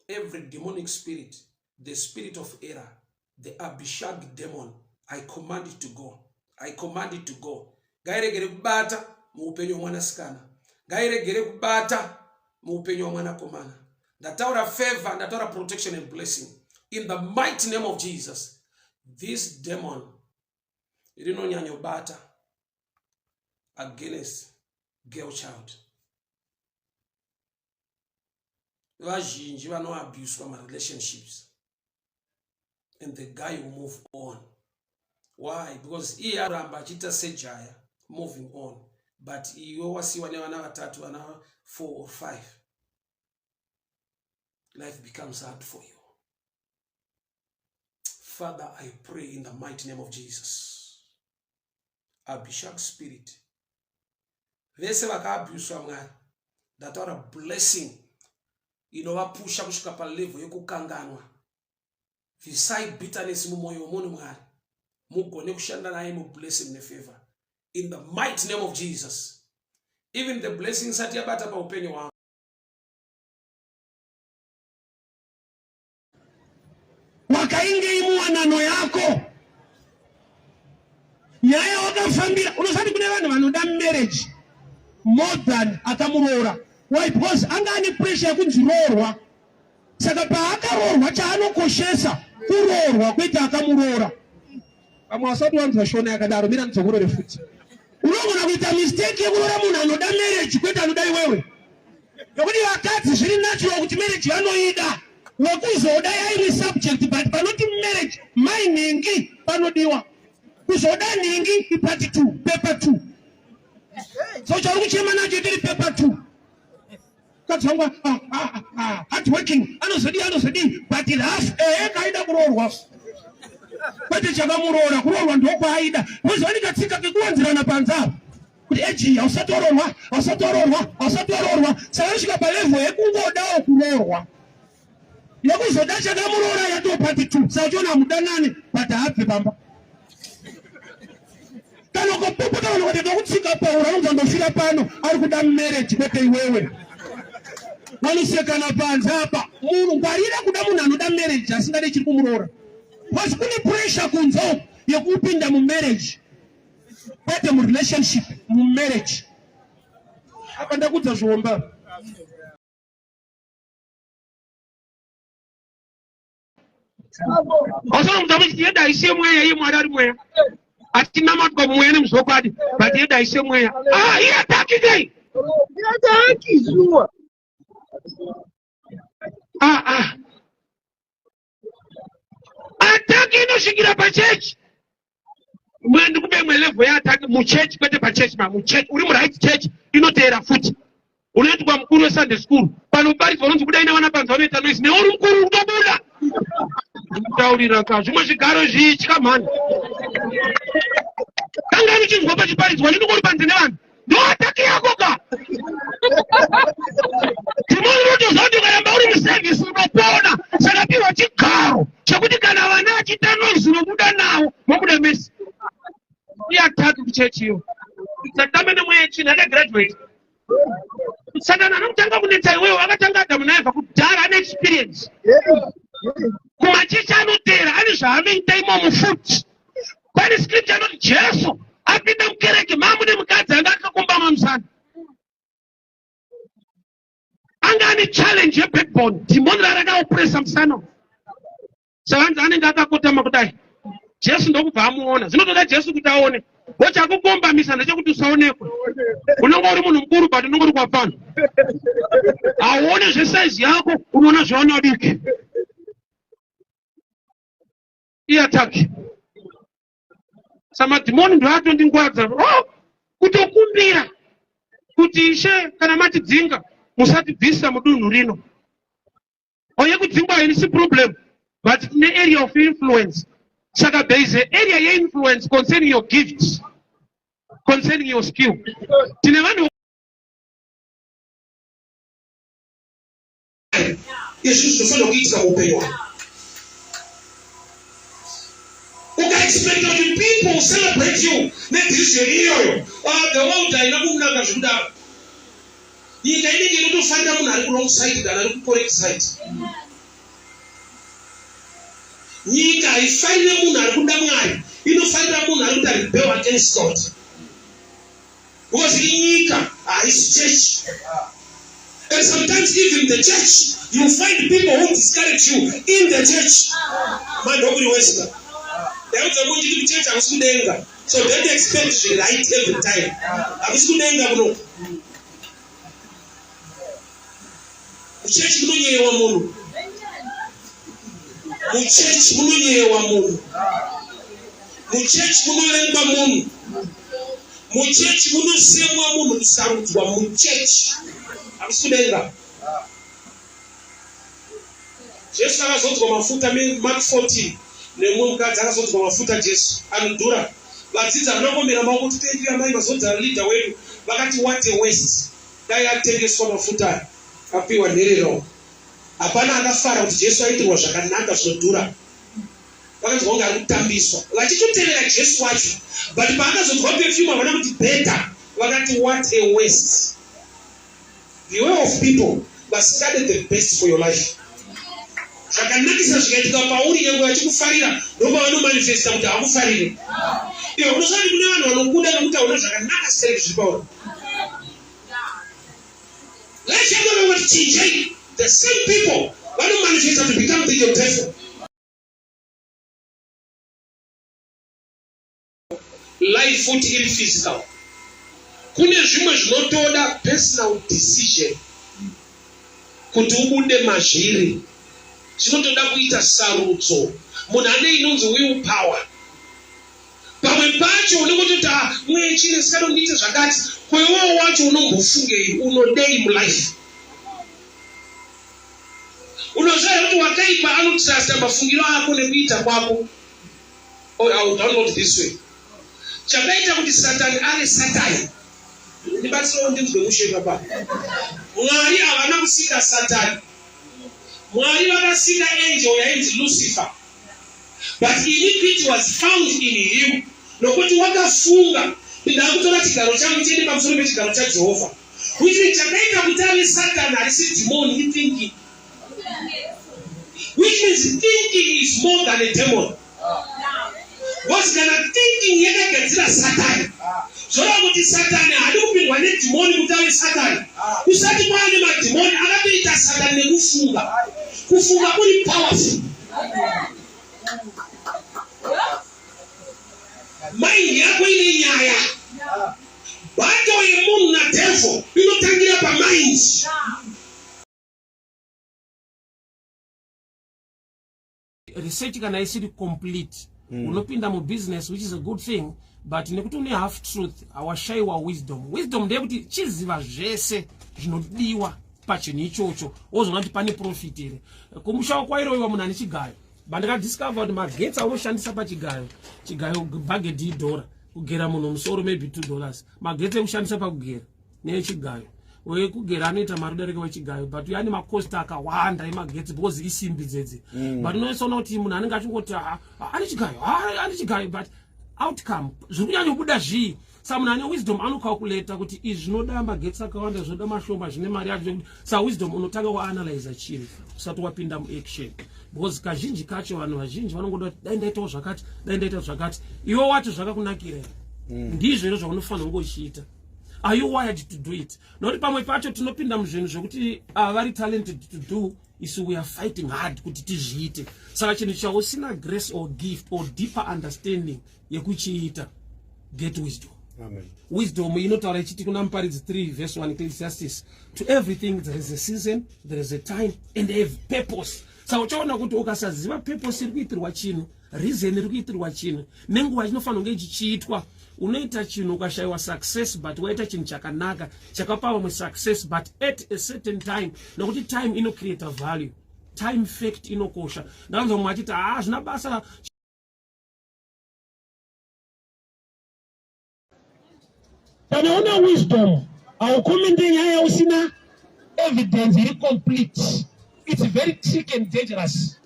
every demonic spirit, the spirit of error, the Abishag demon, I command it to go. I command it to go. Ngairegere kubata muupenyu hwemwanasikana. Ngairegere kubata muupenyu hwemwanakomana. Ndataura favor, ndataura protection and blessing. In the mighty name of Jesus, this demon rinonyanyobata against girl child. Vazhinji vanoabuswa marelationships and the guy will move on. Why? Because iye aramba achiita sejaya moving on, but iwe wasiwa nevana vatatu, vana 4 or 5. Life becomes hard for you. Father, I pray in the mighty name of Jesus. Abishag spirit. Vese vakaabuswa Mwari, ndataura blessing inovapusha kusvika palevel yekukanganwa. Bvisai bitterness mumwoyo wemunhu Mwari, mugone kushanda naye mublessing nefavor. In the mighty name of Jesus. Even the blessing isati yabata paupenyu hwangu. Wakaingei muwanano yako? Nyaya wakafambira unosati kune vanhu vanoda marriage more than akamuroora. Why? Because anga ane pressure yekunzi roorwa. Saka paakaroorwa chaanokoshesa kuroorwa kwete akamuroora. Vamwe vasati wanzwa shona yakadaro, mira ndidzokorore futi. Unogona kuita mistake yekuroora munhu anoda marriage kwete anoda iwewe. Nokuti vakadzi zviri natural kuti marriage vanoida. Wekuzoda yaimwe subject, but panoti marriage mai nhingi panodiwa. Kuzoda nhingi ipart 2, paper 2. So chauri kuchema nacho itori paper 2. Mukadzi wangu hard working, anozodii anozodii, but rough. Ehe, kaida kuroorwa kwete chakamuroora, kuroorwa ndokwaaida. Moziva ndikatsika kekuwanzirana panze apa kuti eji hausati waroorwa, hausati waroorwa, hausati waroorwa. Saka anosvika palevel yekungodawo kuroorwa, yekuzoda chakamuroora yatoo part 2. Saka uchiona hamudanani but haabve pamba. Kana ukapopota vanhu vakatoda kutsika paura unonzi andofira pano, ari kuda marriage kwete iwewe. Vanosekana panze apa. Munhu ngwarira kuda munhu anoda marriage asingade chiri kumuroora. Because kune pressure kunze uku yekupinda mumarriage. Kwete murelationship, mumarriage. Apa ndakudza zvihombe apa. Wasana muti yedu haisi yemweya iye Mwari ari mweya. Achinamatwa mumweya nemuzvokwadi but yedu haisi yemweya. Ah, iye ataki nei? Ataki shuwa. Ah ah. Ataki inosvikira pachechi. Mwe ndikupe imwe level yeataki muchechi kwete pachechi ma muchechi uri muright church inoteera futi. Unoitwa mukuru weSunday school panoparidzwa unonzi budai nevana panze vanoita noise newe uri mukuru uri kutobuda. Ndikutaurira ka zvimwe zvigaro zvitya mhani. Kangani uchinzwa pachiparidzwa ndinongori panze nevanhu. Ndoataki yako ka. Timoni unotoziva kuti ukaramba uri muservice unopona saka piwa chigaro chekuti kana vana vachiita noise unobuda navo mobuda mese. Iataki kuchechi iyo. Satambe nemweya yetsvina akagraduate. Satani anokutanga kunetsa iwewe akatanga Adamu naEvha kudhara ane experience. Kumachechi anoteera ane zvaanoita imomo futi. Pane scripture anoti Jesu apinda mukereke mamune mukadzi anga akakombama musana. Anga ane challenge yebackbone, dhimoni rarakaopresa musana. Savanzi anenge akakotama kudai. Jesu ndokubva amuona. Zvinotoda Jesu kuti aone. Wochakukombamisa ndechekuti usaonekwe. Unenge uri munhu mukuru but unenge uri kwapfana. Hauone zvesaizi yako, unoona zvevana vadiki. Iattack. Samadhimoni ndoatondingwadza. Oh, kutokumbira kuti Ishe kana matidzinga musatibvisa mudunhu rino. Or yekudzingwa hainisi problem but tine area of influence. Saka there is an area yeinfluence concerning your gifts, concerning your skill. Tine vanhu izvi zvinofanira kuitika muupenyu hwako ukaexpecta kuti people celebrate you nedecision iyoyo ah, the world haina kunaka zvekudaro nyika inenge inotofarira munhu ari kurong side than ari kucorrect side nyika haifarire munhu ari kuda mwari inofarira munhu ari kuita rebel against god Because inyika haisi church. And sometimes even the church, you find people who discourage you in the church. Mandokuri wesika. Ndaudza kuti ndiri kuchurch hakusi kudenga. So don't expect zviri right every time. Hakusi kudenga kuno. Muchechi munonyeyewa munhu. Muchechi munonyeyewa munhu. Muchechi munovengwa munhu. Muchechi munosemwa munhu kusarudzwa muchechi. Hakusi kudenga. Jesu akazodzwa mafuta Mark 14 nemumwe mukadzi akazodzwa mafuta Jesu anodhura. Vadzidzi havana kuomera maoko kuti thank you amai mazodza leader wedu. Vakati what a waste. Dai atengeswa mafuta aya apiwa nherera uko. Hapana akafara kuti Jesu aitirwa zvakanaka zvinodhura. Vakanzwa kunge ari kutambiswa. Vachitotevera Jesu wacho. But paakazodzwa perfume havana kuti better. Vakati what a waste. Beware of people vasingade the best for your life. Zvakanakisa zvikaitika pauri nyangwe vachikufarira ndopavanomanifesta kuti hakufarire. Iwe unoziva kuti kune vanhu vanokuda nekuti hauna zvakanaka stereki zviri pauri. Life yako vanongoti chinjei. The same people vanomanifesta to become the your devil. Life futi iri physical. Kune zvimwe zvinotoda personal decision kuti ubude mazviri. Zvinotoda kuita sarudzo. Munhu ane inonzi will power. Pamwe pacho unenge uchitoti ah, mweya chine saka ndiite zvakati. Ko iwewo wacho unombofungei? Unodei mulife? Unoziva here kuti wakaipa anotrusta mafungiro ako nekuita kwako. Or I will download this way. Chakaita kuti Satani ave Satani. Ndibatsirewo ndinzwe mushe papa. Mwari havana kusika Satani. Mwari vakasika angel yainzi Lucifer. But iniquity was found in him. Nokuti wakafunga kuti ndakutora chigaro changu chiende pamusoro pechigaro chaJehovha. Which means chakaita kuti ave Satan harisi dhimoni ithinking. Which means thinking is more than a demon. Because kana thinking yakagadzira Satani, zvoreva kuti Satani haadi kupindwa nedhimoni kuti ave Satani. Kusati kwaane madhimoni akatoita Satani nekufunga. Kufunga kuri powerful. Mind yako ine nyaya. Battle yemunhu nadevil inotangira pamind. Research kana isiri complete unopinda mubusiness, which is a good thing, but nekuti une half truth, awashaiwa wisdom. Wisdom ndeyekuti chiziva zvese zvinodiwa pachinhu ichocho, wozoona kuti pane profit here. Kumusha kwairoiwa munhu ane chigayo, but ndakadiscover kuti magetsi aunoshandisa pachigayo, chigayo bhagedhi idhora, kugera munhu musoro maybe $2, magetsi ekushandisa pakugera nechigayo, wekugera anoita mari udarika wechigayo, but uyo ane makosti akawanda emagetsi because isimbi dzedzi. But unoisoona kuti munhu anenge achingoti, "Ah, ah, ane chigayo, ah, ane chigayo," but outcome zviri kunyanyobuda zvii? Sa munhu ane wisdom anocalculata kuti izvi zvinoda magetsi akawanda, zvinoda mashoma, zvine mari yacho. Zvekuti sa wisdom unotanga waanalyza chinhu usati wapinda muaction, because kazhinji kacho vanhu vazhinji vanongoda kuti dai ndaitawo zvakati, dai ndaita zvakati. Iwe wacho zvakakunakira here? Ndizvo here zvaunofanira kunge uchiita? Are you wired to do it? Nokuti pamwe pacho tinopinda muzvinhu zvekuti vari talented to do, isu we are fighting hard kuti tizviite. Saka chinhu chausina grace or gift or deeper understanding yekuchiita, get wisdom. Amen. Wisdom inotaura ichiti kuna Muparidzi 3 verse 1, Ecclesiastes, to everything there is a season, there is a time and a purpose. Saka uchaona kuti ukasaziva purpose iri kuitirwa chinhu, reason iri kuitirwa chinhu nenguva chinofanira kunge chichiitwa, unoita chinhu ukashayiwa success, but waita chinhu chakanaka chakapa vamwe success, but at a certain time, nokuti time inocreata value. Time fact inokosha. Ndakanzwa mumwe achiti, "Haa, zvina basa." Kana una wisdom, haukomende nyaya usina evidence iri complete. It's very tricky and dangerous.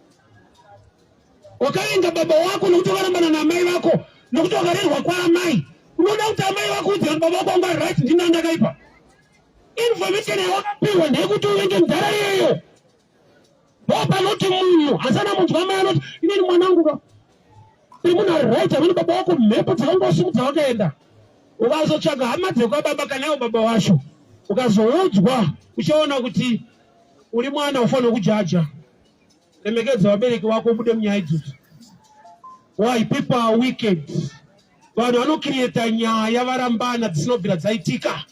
Wakavenga baba wako nokuti wakarambana naamai vako, nokuti wakarerwa kwaamai. Unoda kuti amai vako udze kuti baba vako anga right, ndina ndakaipa. Information yawakapiwa ndeyekuti uvenge mudhara iyoyo. Ndo panoti munhu asana munzwa amai anoti, "Inini mwanangu ka iri munhu ari right, amene baba wako mhepo dzakangosimudza vakaenda." Ukazotsvaga hama dzekwababa kana iwo baba wacho, ukazoudzwa, uchaona kuti uri mwana ufanira kujaja. Remekedza vabereki vako, ubude munyaya idzodzo. Why people are wicked? Vanhu vanocreata nyaya varambana dzisinobvira dzaitika.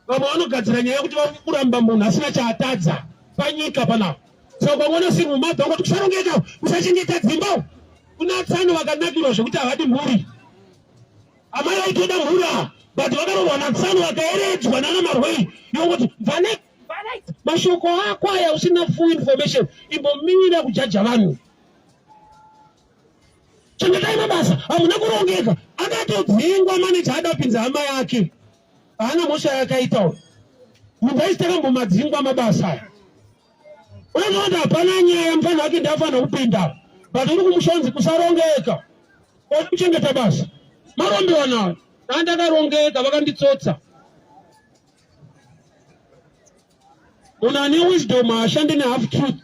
Vamwe vanogadzira nyaya yekuti kuramba munhu asina chaatadza panyika panapa. Saka ukangoona single mother, ungoti kusarongeka, kusachengeta dzimba. Kuna tsano vakanakirwa zvekuti havadi mhuri. Amai vaitoda mhuri ava, but vakarohwa natsano, vakaeredzwa nana marwei. Yongoti mvane mashoko ako aya usina full information, imbomira kujaja vanhu. Chengetai mabasa, hamuna kurongeka. Akatodzingwa maneja ada kupinza hama yake. Haana mhosva yakaita uyu munhu, aisi takambomadzingwa mabasa aya. Unozoona hapana nyaya, mufanhu wake ndiafanira kupinda, but uri kumushonzi kusarongeka, ori kuchengeta basa, marombewa nawo. Ndandakarongeka, vakanditsotsa. Munhu ane wisdom haashandi nehalf truth.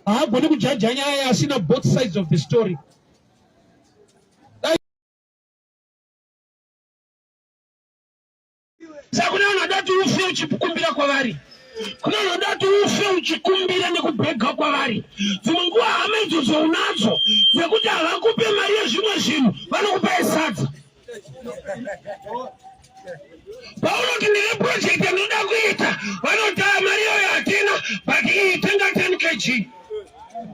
Haagoni kujaja nyaya asina both sides of the story. Saka kune vanhu vada kuti ufe uchikumbira kwavari, kune vanhu vada kuti ufe uchikumbira nekubhega kwavari. Dzimwe nguva hama idzodzo unadzo dzekuti havakupe mari yezvimwe zvinhu, vanokupa yesadza. Paunoti ndine project yandinoda kuita, vanoti, "Ah, mari iyoyo hatina, but iyi tenga 10 kg."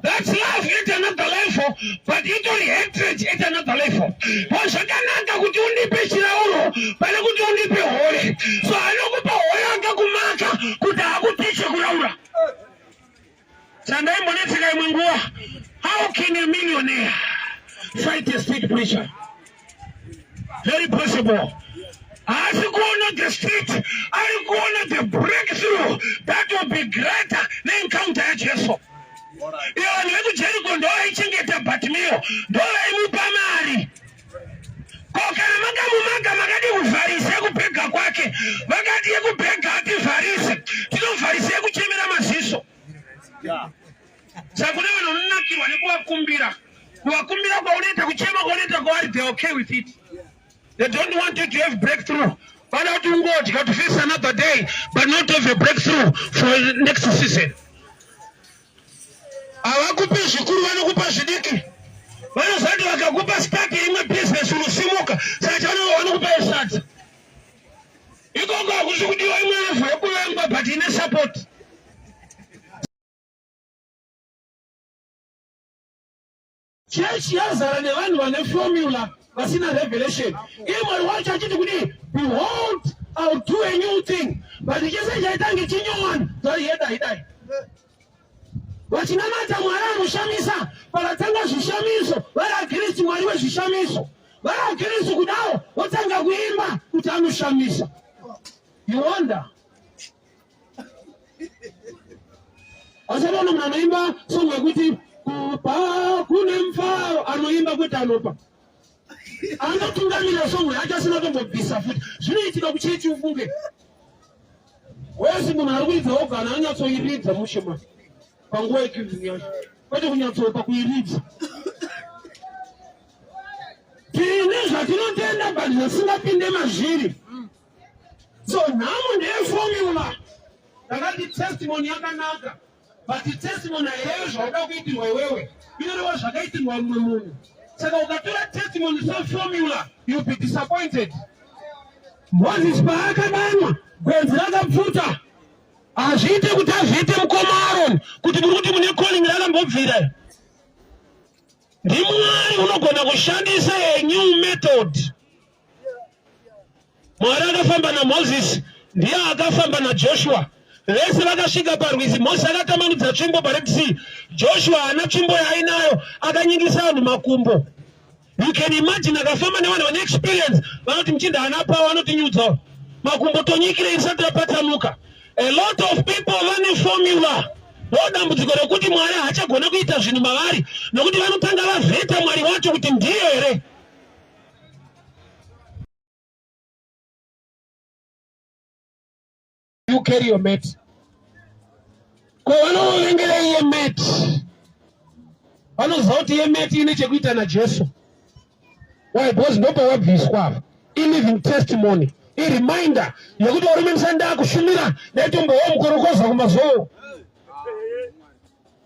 That's love at another level, but itori hatred at another level. But zvakanaka kuti undipe chirauro pane kuti undipe hore. So anokupa hore akakumaka kuti akutiche kuraura. Chandaimbonetseka imwe nguva, how can a millionaire fight a street preacher? Very possible. Haasi kuona the street, ari kuona the breakthrough that will be greater neencounter yaJesu. Iyo vanhu vekuJeriko ndo vaichengeta Bhatimiyo, ndo vaimupa mari. Ko kana makamumaka, makadi kuvharisa yekubhega kwake? Vakati yekubhega. Kuvakumbira kwaunoita, kuchema kwaunoita kwavari, they okay with it. They don't want you to have breakthrough. Vanoda kuti ungodya to face another day, but not have a breakthrough for next season. Havakupi zvikuru, vanokupa zvidiki. Vanoziva kuti vakakupa start yeimwe business unosimuka, saka chavanokupa vanokupa yesadza. Ikoko hakusi kudiwa imwe level yekuvengwa, but ine support. Chechi yazara nevanhu vane formula vasina revelation. Iye Mwari wacho achiti kudii? Behold, I'll do a new thing. But chese chaitange chinyowani, zvaiyedai dai. Vachinamata Mwari anoshamisa, vakatanga zvishamiso, vari agirisi Mwari wezvishamiso. Vari agirisi kudawo, votanga kuimba kuti anoshamisa. You wonder. Asati munhu anoimba song yekuti kupa kune mufaro, anoimba kwete anopa. Anotungamira song yacho asina kutombobvisa futi. Zvinoitika kuchechi ufunge. Wese munhu ari kuridza oga anonyatsoiridza mushe mani panguva yegiving yacho, kwete kunyatsopa kuiridza. Tine zvatinotenda but zvisingapinde mazviri. So nhamo ndeyeformula. Ndakati testimony yakanaka, but testimony hairevi zvauda kuitirwa iwewe, inoreva zvakaitirwa mumwe munhu. Saka ukatora testimony seformula, you'll be disappointed. Moses paakadanwa, gwenzi rakapfuta. Hazviite kuti azviite mukoma Aaron kuti muri kuti mune calling rakambobvira. NdiMwari unogona kushandisa a new method. Mwari akafamba naMozisi ndiye akafamba naJoshua. Vese vakasvika parwizi. Mozisi akatambanudza tsvimbo paRed Sea. Joshua haana tsvimbo yaainayo, akanyingisa vanhu makumbo. You can imagine akafamba nevanhu vane experience, vanoti muchinda haana power, vanotinyudza makumbo, tonyikire isati yapatsanuka. A lot of people vane formula. Ndo dambudziko rekuti Mwari haachagona kuita zvinhu mavari nokuti vanotanga vavheta Mwari wacho kuti ndiye here. You carry your mate. Ko vanovengera iye mate. Vanoziva kuti iye mate ine chekuita naJesu. Why? Because ndopawabviswa apa. I-living testimony. I-reminder yekuti varume musanda kushumira ndaitombowo mukorokoza kumazowo.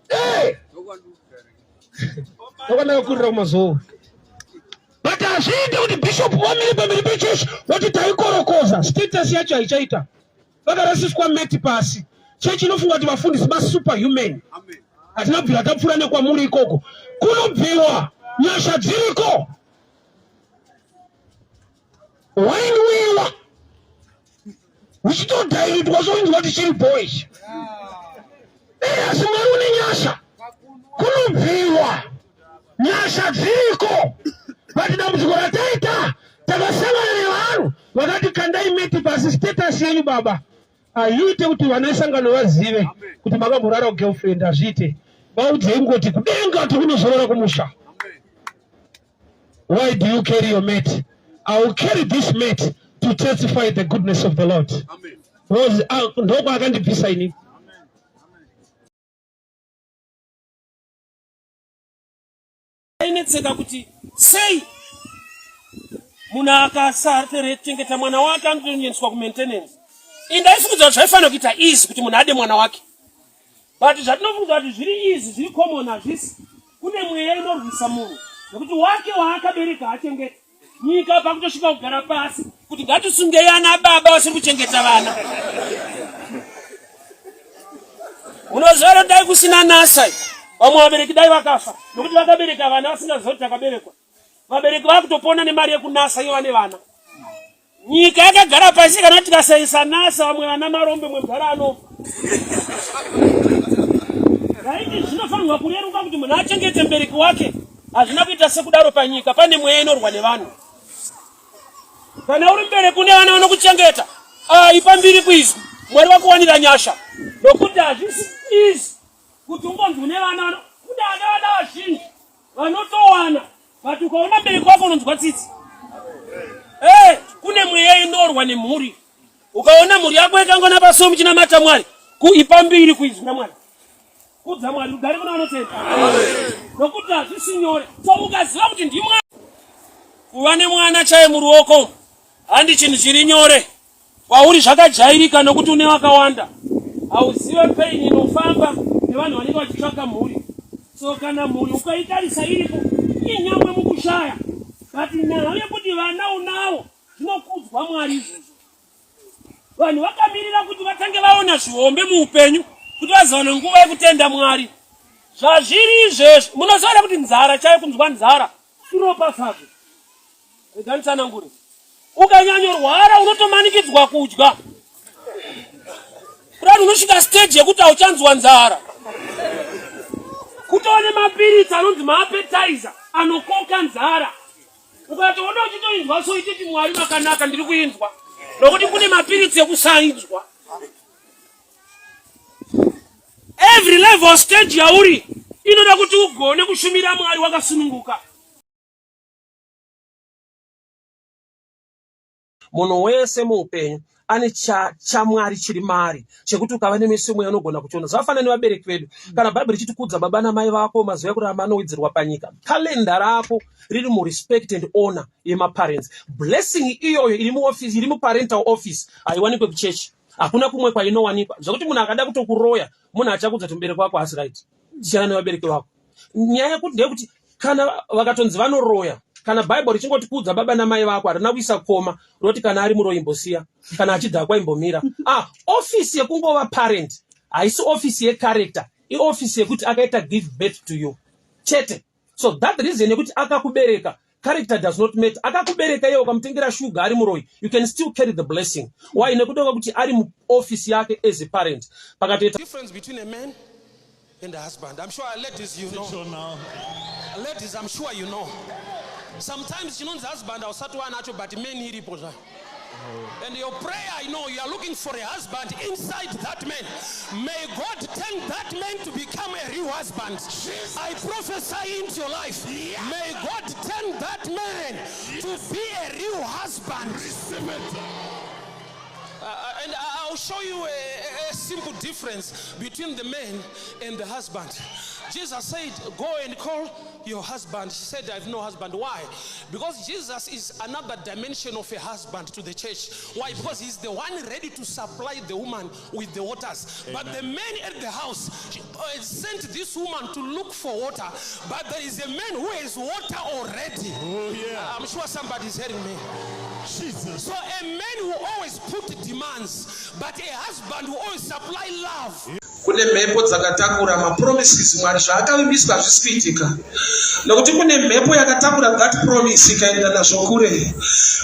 Hey! Ndokwandakurira kumazowo. But hazviite kuti bishop vamire pamberi pechechi voti taikorokoza. Status yacho haichaita. Vakarasiswa meti pasi. Chechi inofunga kuti vafundisi masuperhuman. Hatina kubvira tapfuura nekwamuri ikoko. Kunobviwa nyasha dziriko. Wainwiwa uchitodhairutwa soinzwa kuti chiri boy. Asi Mwari une nyasha. Kunobviwa nyasha dziriko. But dambudziko rataita takasangana nevanhu vakati kandai meti pasi status yenyu baba haiite kuti vana vesangano vazive kuti makamborara kugirlfriend hazviite vaudzei kungoti kudenga tikunozorora kumusha Why do you carry your mate? I will carry this mate to testify the goodness of the Lord. Because ndokwaakandibvisa ini. Ainetseka kuti sei munhu akasachengeta mwana wake anotoendeswa kumaintenance. Indaifungidzira kuti zvaifanira kuita easy kuti munhu ade mwana wake. But zvatinofunga kuti zviri easy zviri common hazvisi. Kune mweya inorwisa munhu nekuti wake waakabereka haachengeti. Nyika pakutosvika kugara pasi kuti ngatisungei ana baba vasiri kuchengeta vana. Unoziva here dai kusina NASA vamwe vabereki dai vakafa nekuti vakabereka vana vasingaziva kuti takaberekwa. Vabereki vakutopona nemari yekunasa iyo vane vana. Nyika yakagara pasi kana tikasaisa NASA vamwe vana marombe mwe mudhara anofa. Raiti zvinofanirwa kureruka kuti munhu achengete mubereki wake. Hazvina kuita sekudaro panyika pane mweya inorwa nevanhu. Kana uri mubereki une vana vanokuchengeta, ah, ipa mbiri kuizwi. Mwari vakuwanira nyasha. Nokuti hazvisi easy kuti ungonzi une vana kune vana vana vazhinji vanotowana but ukaona mbereki wako unonzwa tsitsi. Hey, kune mweya inorwa nemhuri. Ukaona mhuri yako yakangona paso muchinamata Mwari, kuipa mbiri kuizwi raMwari. Kudza Mwari, rugare kuna vanotenda. Nokuti hazvisi nyore. So ukaziva kuti ndimwari, kuva nemwana chaiye muruoko handi chinhu chiri nyore kwauri, zvakajairika nokuti une vakawanda. Hauzive pain inofamba nevanhu vanenge vachitsvaka mhuri. So kana mhuri ukaitarisa iripo inyangwe mukushaya, but nhau yekuti vana unawo zvinokudzwa Mwari izvozvo. Vanhu vakamirira kuti vatange vaona zvihombe muupenyu kuti vazowana nguva yekutenda Mwari. Zvazviri izvezvi, munoziva here kuti nzara chaiyo, kunzwa nzara iropafadzo? Rega nditsanangure. Ukanyanyorwara unotomanikidzwa kudya. Kudai unosvika stage yekuti hauchanzwa nzara. Kutova nemapiritsi anonzi maappetizer anokoka nzara. Ukatoona uchitoinzwa so ititi Mwari makanaka ndiri kuinzwa. Nokuti kune mapiritsi ekusainzwa. Every level stage yauri inoda kuti ugone kushumira Mwari wakasununguka. Munhu wese muupenyu ane chamwari cha chiri maari chekuti ukava nemeso mweya unogona kuchiona. Zvakafanana nevabereki vedu. Kana Bhaibheri richiti kudza baba namai vako, mazuva ekurarama anowedzerwa panyika. Kalenda rako riri murespect and honor yemaparents. Blessing iyoyo iri muoffice, iri muparental office haiwanikwe kuchechi. Hakuna kumwe kwainowanikwa. Zvekuti munhu akada kutokuroya, munhu achakudza kuti mubereki wako haasi right. Siyana nevabereki vako. Nyaya yekuti ndeyekuti kana vakatonzi vanoroya, kana Bible richingoti kudza baba namai vako, harina kuisa koma roti kana ari muroyi imbosiya, kana achidhakwa imbomira. Ah, office yekungova parent haisi office yecharacter, ioffice yekuti akaita give birth to you chete. So that reason yekuti akakubereka, character does not matter. Akakubereka iye ukamutengera shuga ari muroyi, you can still carry the blessing. Why? Nekuda kwekuti ari muoffice yake as a parent. Pakatoita difference between a man and a husband. I'm sure ladies you know. Sure now. Ladies, I'm sure you know. Sometimes chinonzi husband hausati wanacho, but man iripo zvayo. And your prayer, I know you are looking for a husband inside that man. May God turn that man to become a real husband. Jesus. I prophesy into your life. Yeah. May God turn that man to be a real husband. Receive it. And I'll show you a simple difference between the man and the husband. Jesus said, go and call your husband. She said, I have no husband. Why? Because Jesus is another dimension of a husband to the church. Why? Because he's the one ready to supply the woman with the waters. Amen. But the man at the house sent this woman to look for water. But there is a man who has water already. Oh, yeah. I'm sure somebody is hearing me. Jesus. So a man who always put demands, but a husband who always supply love. Kune mhepo dzakatakura mapromises Mwari zvaakavimbiswa hazvisi kuitika nokuti kune mhepo yakatakura that promise ikaenda nazvo kure.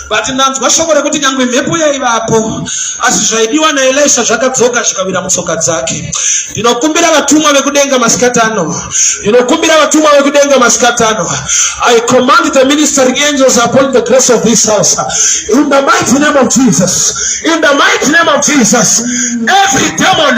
But ndanzwa shoko rekuti nyangwe mhepo yaivapo, asi zvaidiwa naElisha zvakadzoka zvikawira mutsoka dzake. Ndinokumbira vatumwa vekudenga masikati ano, ndinokumbira vatumwa vekudenga masikati ano. I command the ministering angels upon the grace of this house in the mighty name of Jesus, in the mighty name of Jesus. Every demon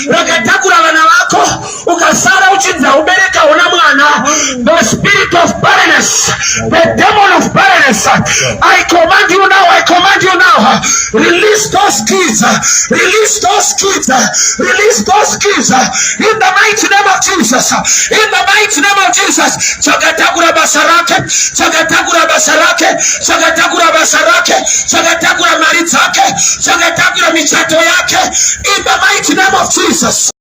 rakatakura vana vako ukasara uchinzi haubereka una mwana, the spirit of barrenness, the demon of barrenness, I command you now, I command you now, release those kids, release those kids, release those kids in the mighty name of Jesus, in the mighty name of Jesus. Chakatakura basa rake, chakatakura basa rake, chakatakura basa rake, chakatakura mari dzake, chakatakura michato yake, in the mighty name of Jesus.